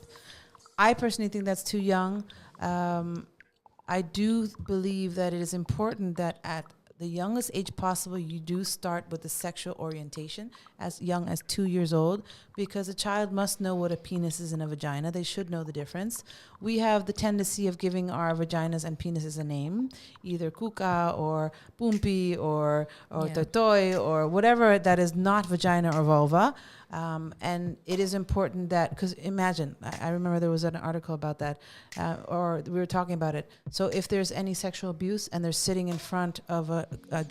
I personally think that's too young. I do believe that it is important that at the The youngest age possible, you do start with the sexual orientation as young as 2 years old, because a child must know what a penis is and a vagina. They should know the difference. We have the tendency of giving our vaginas and penises a name, either kuka or pumpi or totoy or whatever that is not vagina or vulva. And it is important that, because imagine, I remember there was an article about that, or we were talking about it. So if there's any sexual abuse and they're sitting in front of a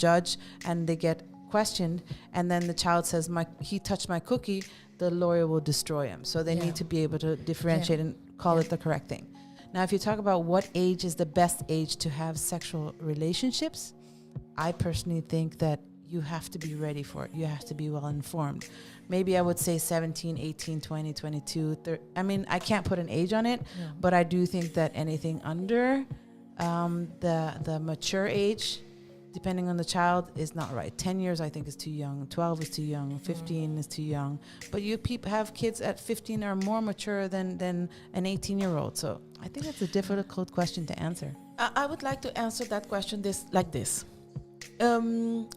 judge and they get questioned, and then the child says, "My he touched my cookie," the lawyer will destroy him. So they need to be able to differentiate and call it the correct thing. Now, if you talk about what age is the best age to have sexual relationships, I personally think that you have to be ready for it. You have to be well informed. Maybe I would say 17, 18, 20, 22. 30. I mean, I can't put an age on it, but I do think that anything under the mature age, depending on the child, is not right. 10 years, I think, is too young. 12 is too young. 15 is too young. But you have kids at 15 are more mature than an 18-year-old. So I think that's a difficult question to answer. I would like to answer that question this like this.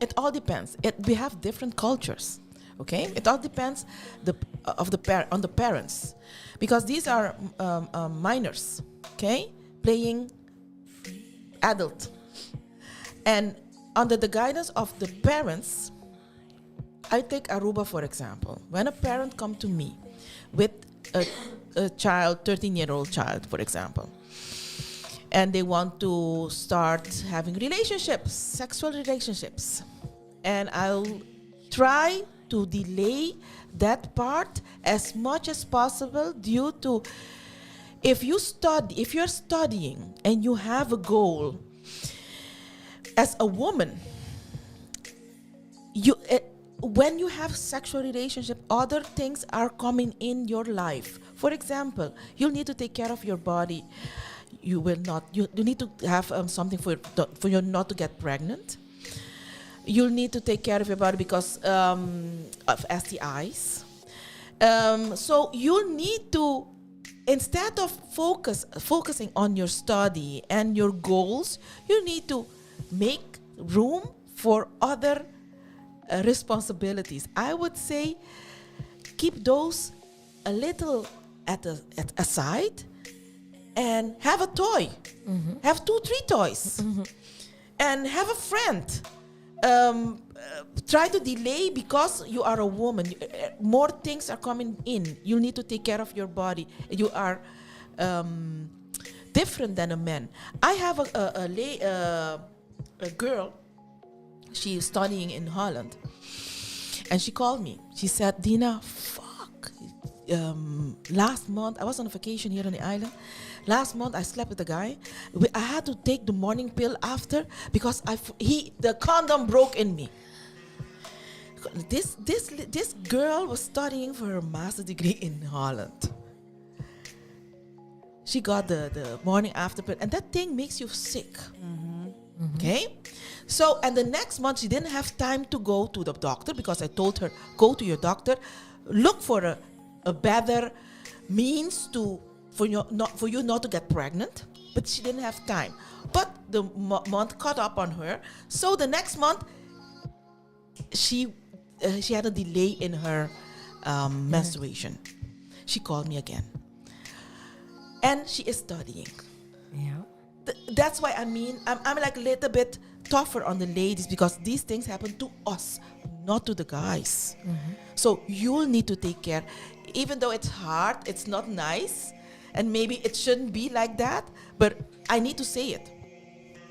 It all depends. We have different cultures. Okay, it all depends the of the par- on the parents, because these are minors. Okay, playing adult, and under the guidance of the parents. I take Aruba, for example. When a parent come to me with a child, 13-year-old child, for example, and they want to start having relationships, sexual relationships. And I'll try to delay that part as much as possible due to if you're studying and you have a goal as a woman, you when you have sexual relationship, other things are coming in your life. For example, you'll need to take care of your body. You will not you need to have something for you not to get pregnant. You'll need to take care of your body because of STIs. So you'll need to, instead of focusing on your study and your goals, you need to make room for other responsibilities. I would say keep those a little at aside and have a toy. Have two, three toys. And have a friend. Try to delay because you are a woman. More things are coming in. You need to take care of your body. You are different than a man. I have a girl. She is studying in Holland. And she called me. She said, "Dina, fuck. Last month, I was on a vacation here on the island. Last month, I slept with a guy. I had to take the morning pill after because the condom broke in me." This girl was studying for her master's degree in Holland. She got the morning after pill, and that thing makes you sick. Okay? So, and the next month, she didn't have time to go to the doctor because I told her, "Go to your doctor, look for a better means to for you not for you not to get pregnant." But she didn't have time. But the month caught up on her. So the next month, she had a delay in her menstruation. She called me again. And she is studying. That's why, I mean, I'm like a little bit tougher on the ladies because these things happen to us, not to the guys. So you'll need to take care. Even though it's hard, it's not nice, and maybe it shouldn't be like that, but I need to say it.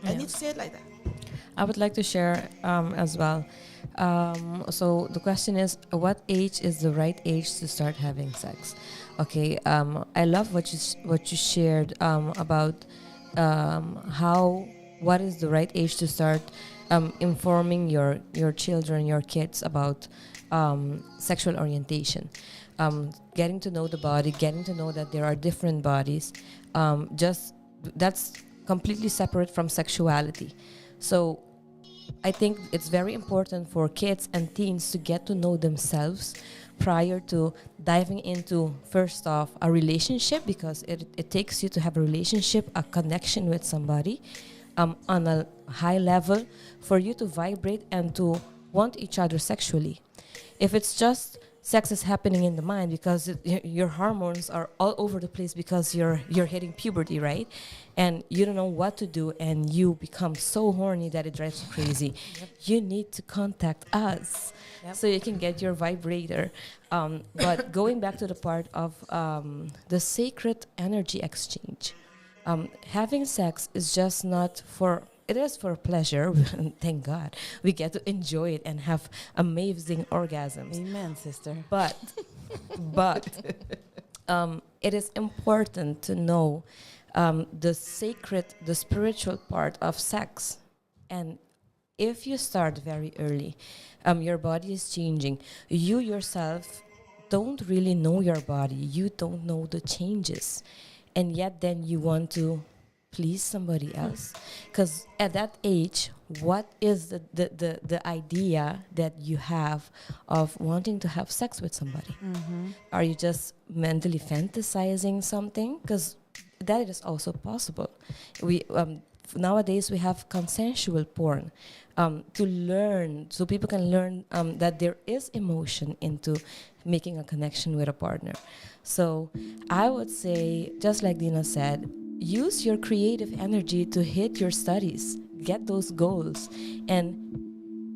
I need to say it like that. I would like to share as well. So the question is, what age is the right age to start having sex? Okay, I love what you shared about how what is the right age to start informing your children, your kids about sexual orientation, getting to know the body, getting to know that there are different bodies. Just that's completely separate from sexuality. So I think it's very important for kids and teens to get to know themselves prior to diving into, first off, a relationship, because it takes you to have a relationship, a connection with somebody. on a high level for you to vibrate and to want each other sexually. If it's just sex is happening in the mind because your hormones are all over the place because you're hitting puberty, right? And you don't know what to do and you become so horny that it drives you crazy. You need to contact us so you can get your vibrator. But going back to the part of the sacred energy exchange, having sex is just not for, it is for pleasure. Thank God we get to enjoy it and have amazing orgasms. Amen, sister. But it is important to know the sacred, the spiritual part of sex. And if you start very early, your body is changing. You yourself don't really know your body. You don't know the changes. And yet then you want to please somebody else. Because at that age, what is the idea that you have of wanting to have sex with somebody? Are you just mentally fantasizing something? Because that is also possible. We nowadays we have consensual porn to learn, so people can learn that there is emotion into making a connection with a partner. So I would say, just like Dina said, use your creative energy to hit your studies, get those goals, and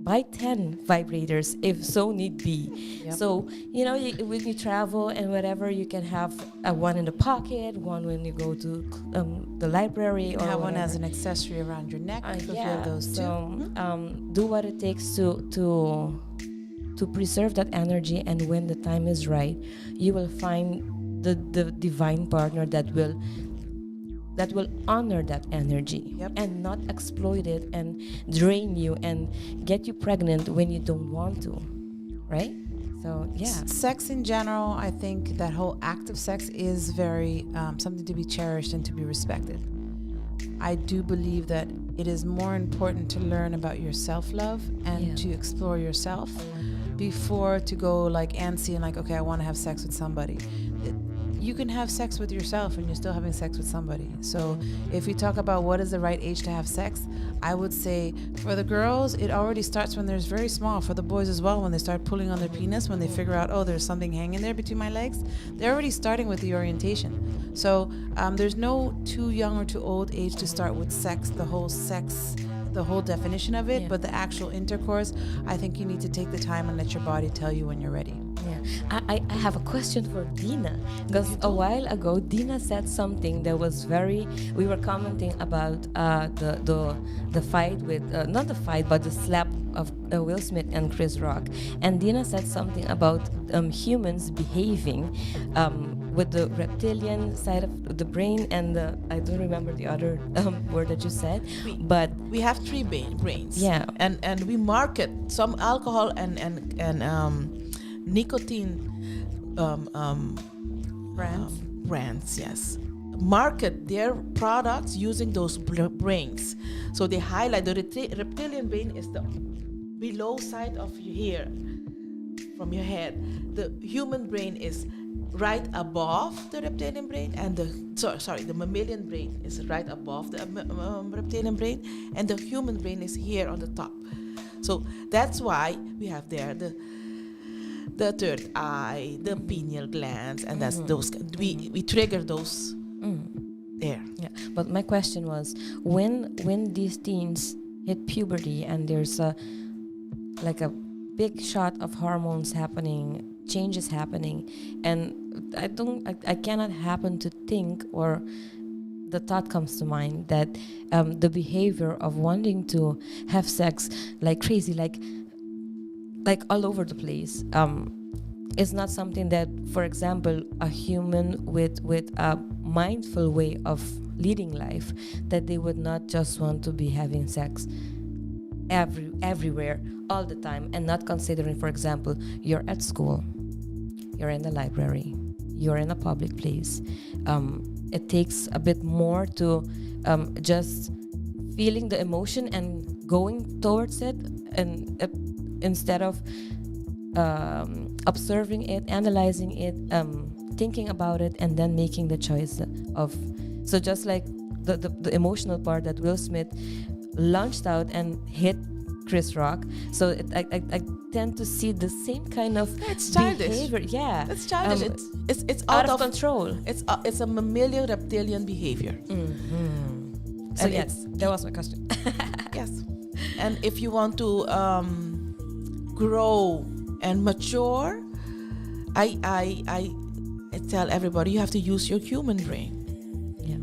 buy 10 vibrators if so need be. So, when you travel and whatever, you can have a one in the pocket, one when you go to the library You or can have one as whatever. an accessory around your neck if you have those too. So do what it takes to preserve that energy, and when the time is right, you will find the divine partner that will honor that energy and not exploit it and drain you and get you pregnant when you don't want to, right? So yeah. Sex in general, I think that whole act of sex is very something to be cherished and to be respected. I do believe that it is more important to learn about your self love and to explore yourself before to go like antsy and like, "Okay, I want to have sex with somebody." You can have sex with yourself and you're still having sex with somebody. So if we talk about what is the right age to have sex, I would say for the girls, it already starts when they're very small. For the boys as well, when they start pulling on their penis, when they figure out, "Oh, there's something hanging there between my legs," they're already starting with the orientation. So there's no too young or too old age to start with sex, the whole sex, the whole definition of it, but the actual intercourse, I think you need to take the time and let your body tell you when you're ready. Yeah, I have a question for Dina because a while ago Dina said something that was very. We were commenting about the fight with not the fight but the slap of Will Smith and Chris Rock, and Dina said something about humans behaving with the reptilian side of the brain and the, I don't remember the other word that you said, but We have three brains. And we market some alcohol and nicotine Brands. Brands, yes. Market their products using those brains. So they highlight the reptilian brain is the below side of your hair from your head. The human brain is right above the reptilian brain, and the so, sorry, the mammalian brain is right above the reptilian brain, and the human brain is here on the top. So that's why we have there the third eye, the pineal glands, and that's those we trigger those there. Yeah, but my question was when these teens hit puberty and there's a like a big shot of hormones happening, changes happening, and I don't I cannot happen to think, or the thought comes to mind that the behavior of wanting to have sex like crazy, like all over the place, is not something that, for example, a human with a mindful way of leading life, that they would not just want to be having sex everywhere all the time and not considering, for example, you're at school, you're in the library, you're in a public place. It takes a bit more to just feeling the emotion and going towards it and instead of observing it, analyzing it, thinking about it, and then making the choice of. So just like the emotional part that Will Smith launched out and hit Chris Rock. So I tend to see the same kind of It's childish. behavior. Yeah. It's childish. It's out out of control. It's a mammalian reptilian behavior. So And yes, that was my question. Yes. And if you want to grow and mature, I tell everybody you have to use your human brain.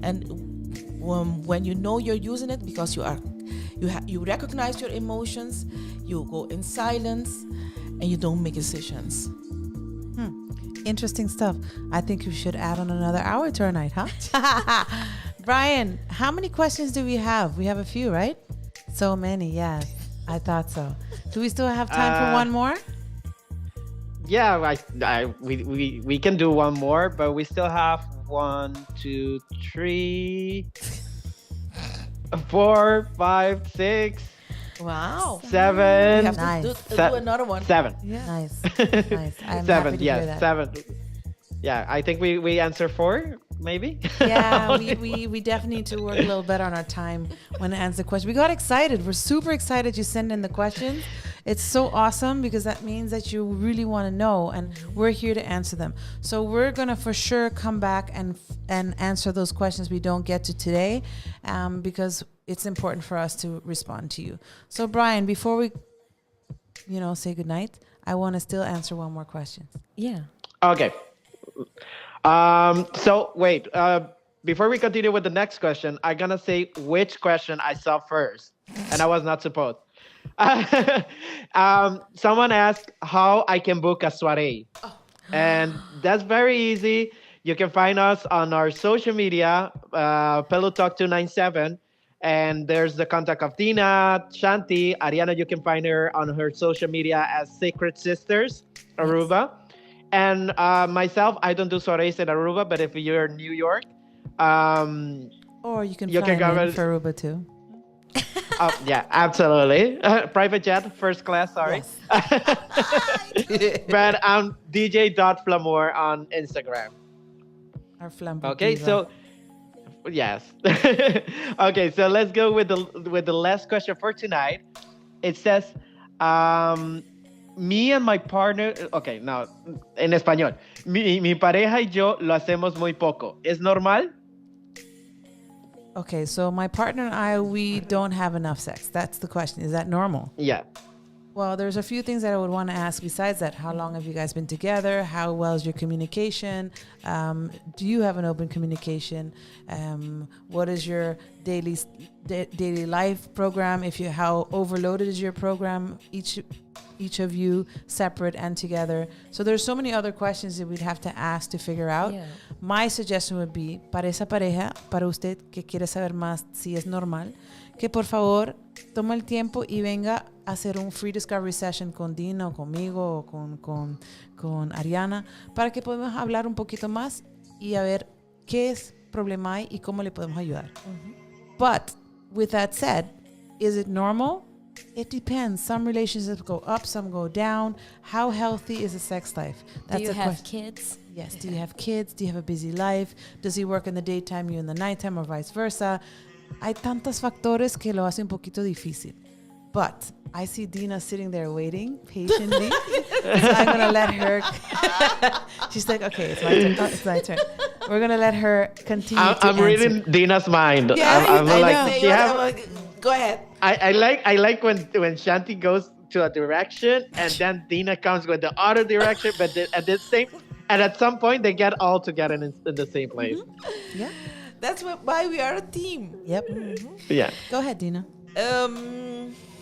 And when you know you're using it because you recognize your emotions, you go in silence, and you don't make decisions. Interesting stuff. I think we should add on another hour to our night, huh? Brian, how many questions do we have? We have a few, right? So many, yes. I thought so. Do we still have time for one more? Yeah, we can do one more, but we still have one, two, three, four, five, six, seven. We have Nice. to do another one. Seven. Yeah. Nice. Nice. I'm Seven. happy to hear Yes, that. seven. Yeah, I think we answer four, maybe. Yeah, we definitely need to work a little better on our time when to answer the question. We got excited. We're super excited you send in the questions. It's so awesome because that means that you really want to know, and we're here to answer them. So we're gonna for sure come back and answer those questions we don't get to today, because it's important for us to respond to you. So Brian, before we say goodnight, I want to still answer one more question. Yeah. Okay. So wait, before we continue with the next question, I'm gonna say which question I saw first, and I was not supposed. Someone asked how I can book a soiree. Oh. And that's very easy. You can find us on our social media, Pillow Talk 297. And there's the contact of Dina, Shanti, Ariana. You can find her on her social media as Sacred Sisters Aruba. And myself, I don't do soirees in Aruba, but if you're in New York, Or you can You fly can go in and for Aruba too. Oh, yeah, absolutely. Private jet, first class, sorry. Yes. But I'm DJ.Flamour on Instagram. Our flambeau Okay, diva. so yes. Okay, so let's go with the last question for tonight. It says, me and my partner, okay, no, en español. Mi pareja y yo lo hacemos muy poco. ¿Es normal? Okay, so my partner and I, we don't have enough sex. That's the question. Is that normal? Yeah. Well, there's a few things that I would want to ask besides that. How long have you guys been together? How well is your communication? Do you have an open communication? What is your daily life program? How overloaded is your program? Each of you separate and together. So there's so many other questions that we'd have to ask to figure out. My suggestion would be, para esa pareja, para usted que quiere saber más si es normal, que por favor tome el tiempo y venga a hacer un free discovery session con Dina o conmigo o con Ariana para que podamos hablar un poquito más y a ver qué es problema hay y cómo le podemos ayudar. But with that said, is it normal? It depends. Some relationships go up, some go down. How healthy is a sex life? Do you a have question. kids? Yes. Do you have kids? Do you have a busy life? Does he work in the daytime, you in the nighttime, or vice versa? Hay tantos factores que lo hace un poquito difícil. But I see Dina sitting there waiting patiently. So I'm going to let her. She's like, "Okay, it's my turn. Oh, it's my turn." We're going to let her continue to I'm answer. reading Dina's mind. Yeah, I'm I like, know. Say she have, whatever. Go ahead. I like when Shanti goes to a direction and then Dina comes with the other direction, but at the same and at some point they get all together in the same place. Yeah. That's why we are a team. Yep. Yeah. Go ahead, Dina.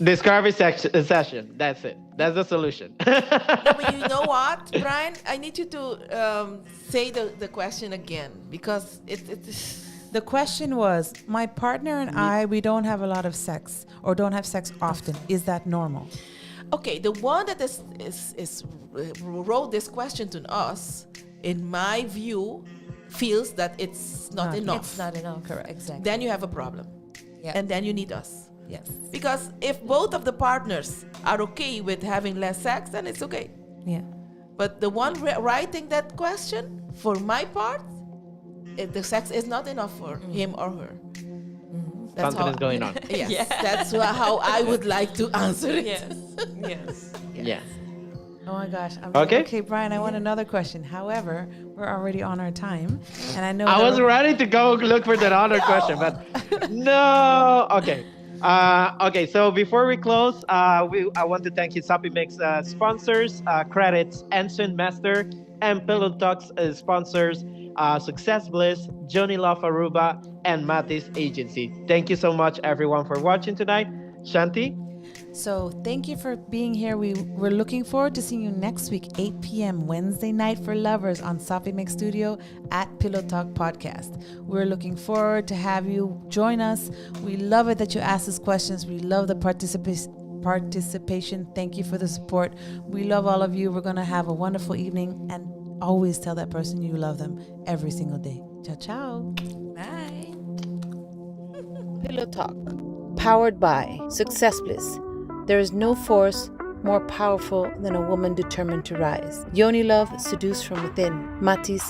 Discovery session. That's it. That's the solution. No, but you know what, Brian? I need you to say the question again because it is. The question was, my partner and I, we don't have a lot of sex or don't have sex often. Is that normal? Okay, the one that is wrote this question to us, in my view, feels that it's not Not enough. It's not enough. Correct. Exactly. Then you have a problem. And then you need us. Because if both of the partners are okay with having less sex, then it's okay. But the one writing that question, for my part, the sex is not enough for him or her. That's Something how is going on. Yes, that's how I would like to answer it. Yeah. Oh my gosh. I'm Okay. Okay, Brian, I want another question. However, we're already on our time. And I know I that was ready to go look for that other question, but no. Okay. Okay, so before we close, I want to thank you, Sapi Mix sponsors, credits, Ensign Master, and Pillow Talks sponsors, Success Bliss, Johnny Love Aruba, and Matis Agency. Thank you so much, everyone, for watching tonight. Shanti? So thank you for being here. We're looking forward to seeing you next week, 8 p.m. Wednesday night for lovers on Sapi Mix Studio at Pillow Talk Podcast. We're looking forward to have you join us. We love it that you ask us questions. We love the participation. Thank you for the support. We love all of you. We're going to have a wonderful evening, and always tell that person you love them every single day. Ciao, ciao. Bye. Pillow Talk, powered by Success Bliss. There is no force more powerful than a woman determined to rise. Yoni Love, seduced from within. Matis.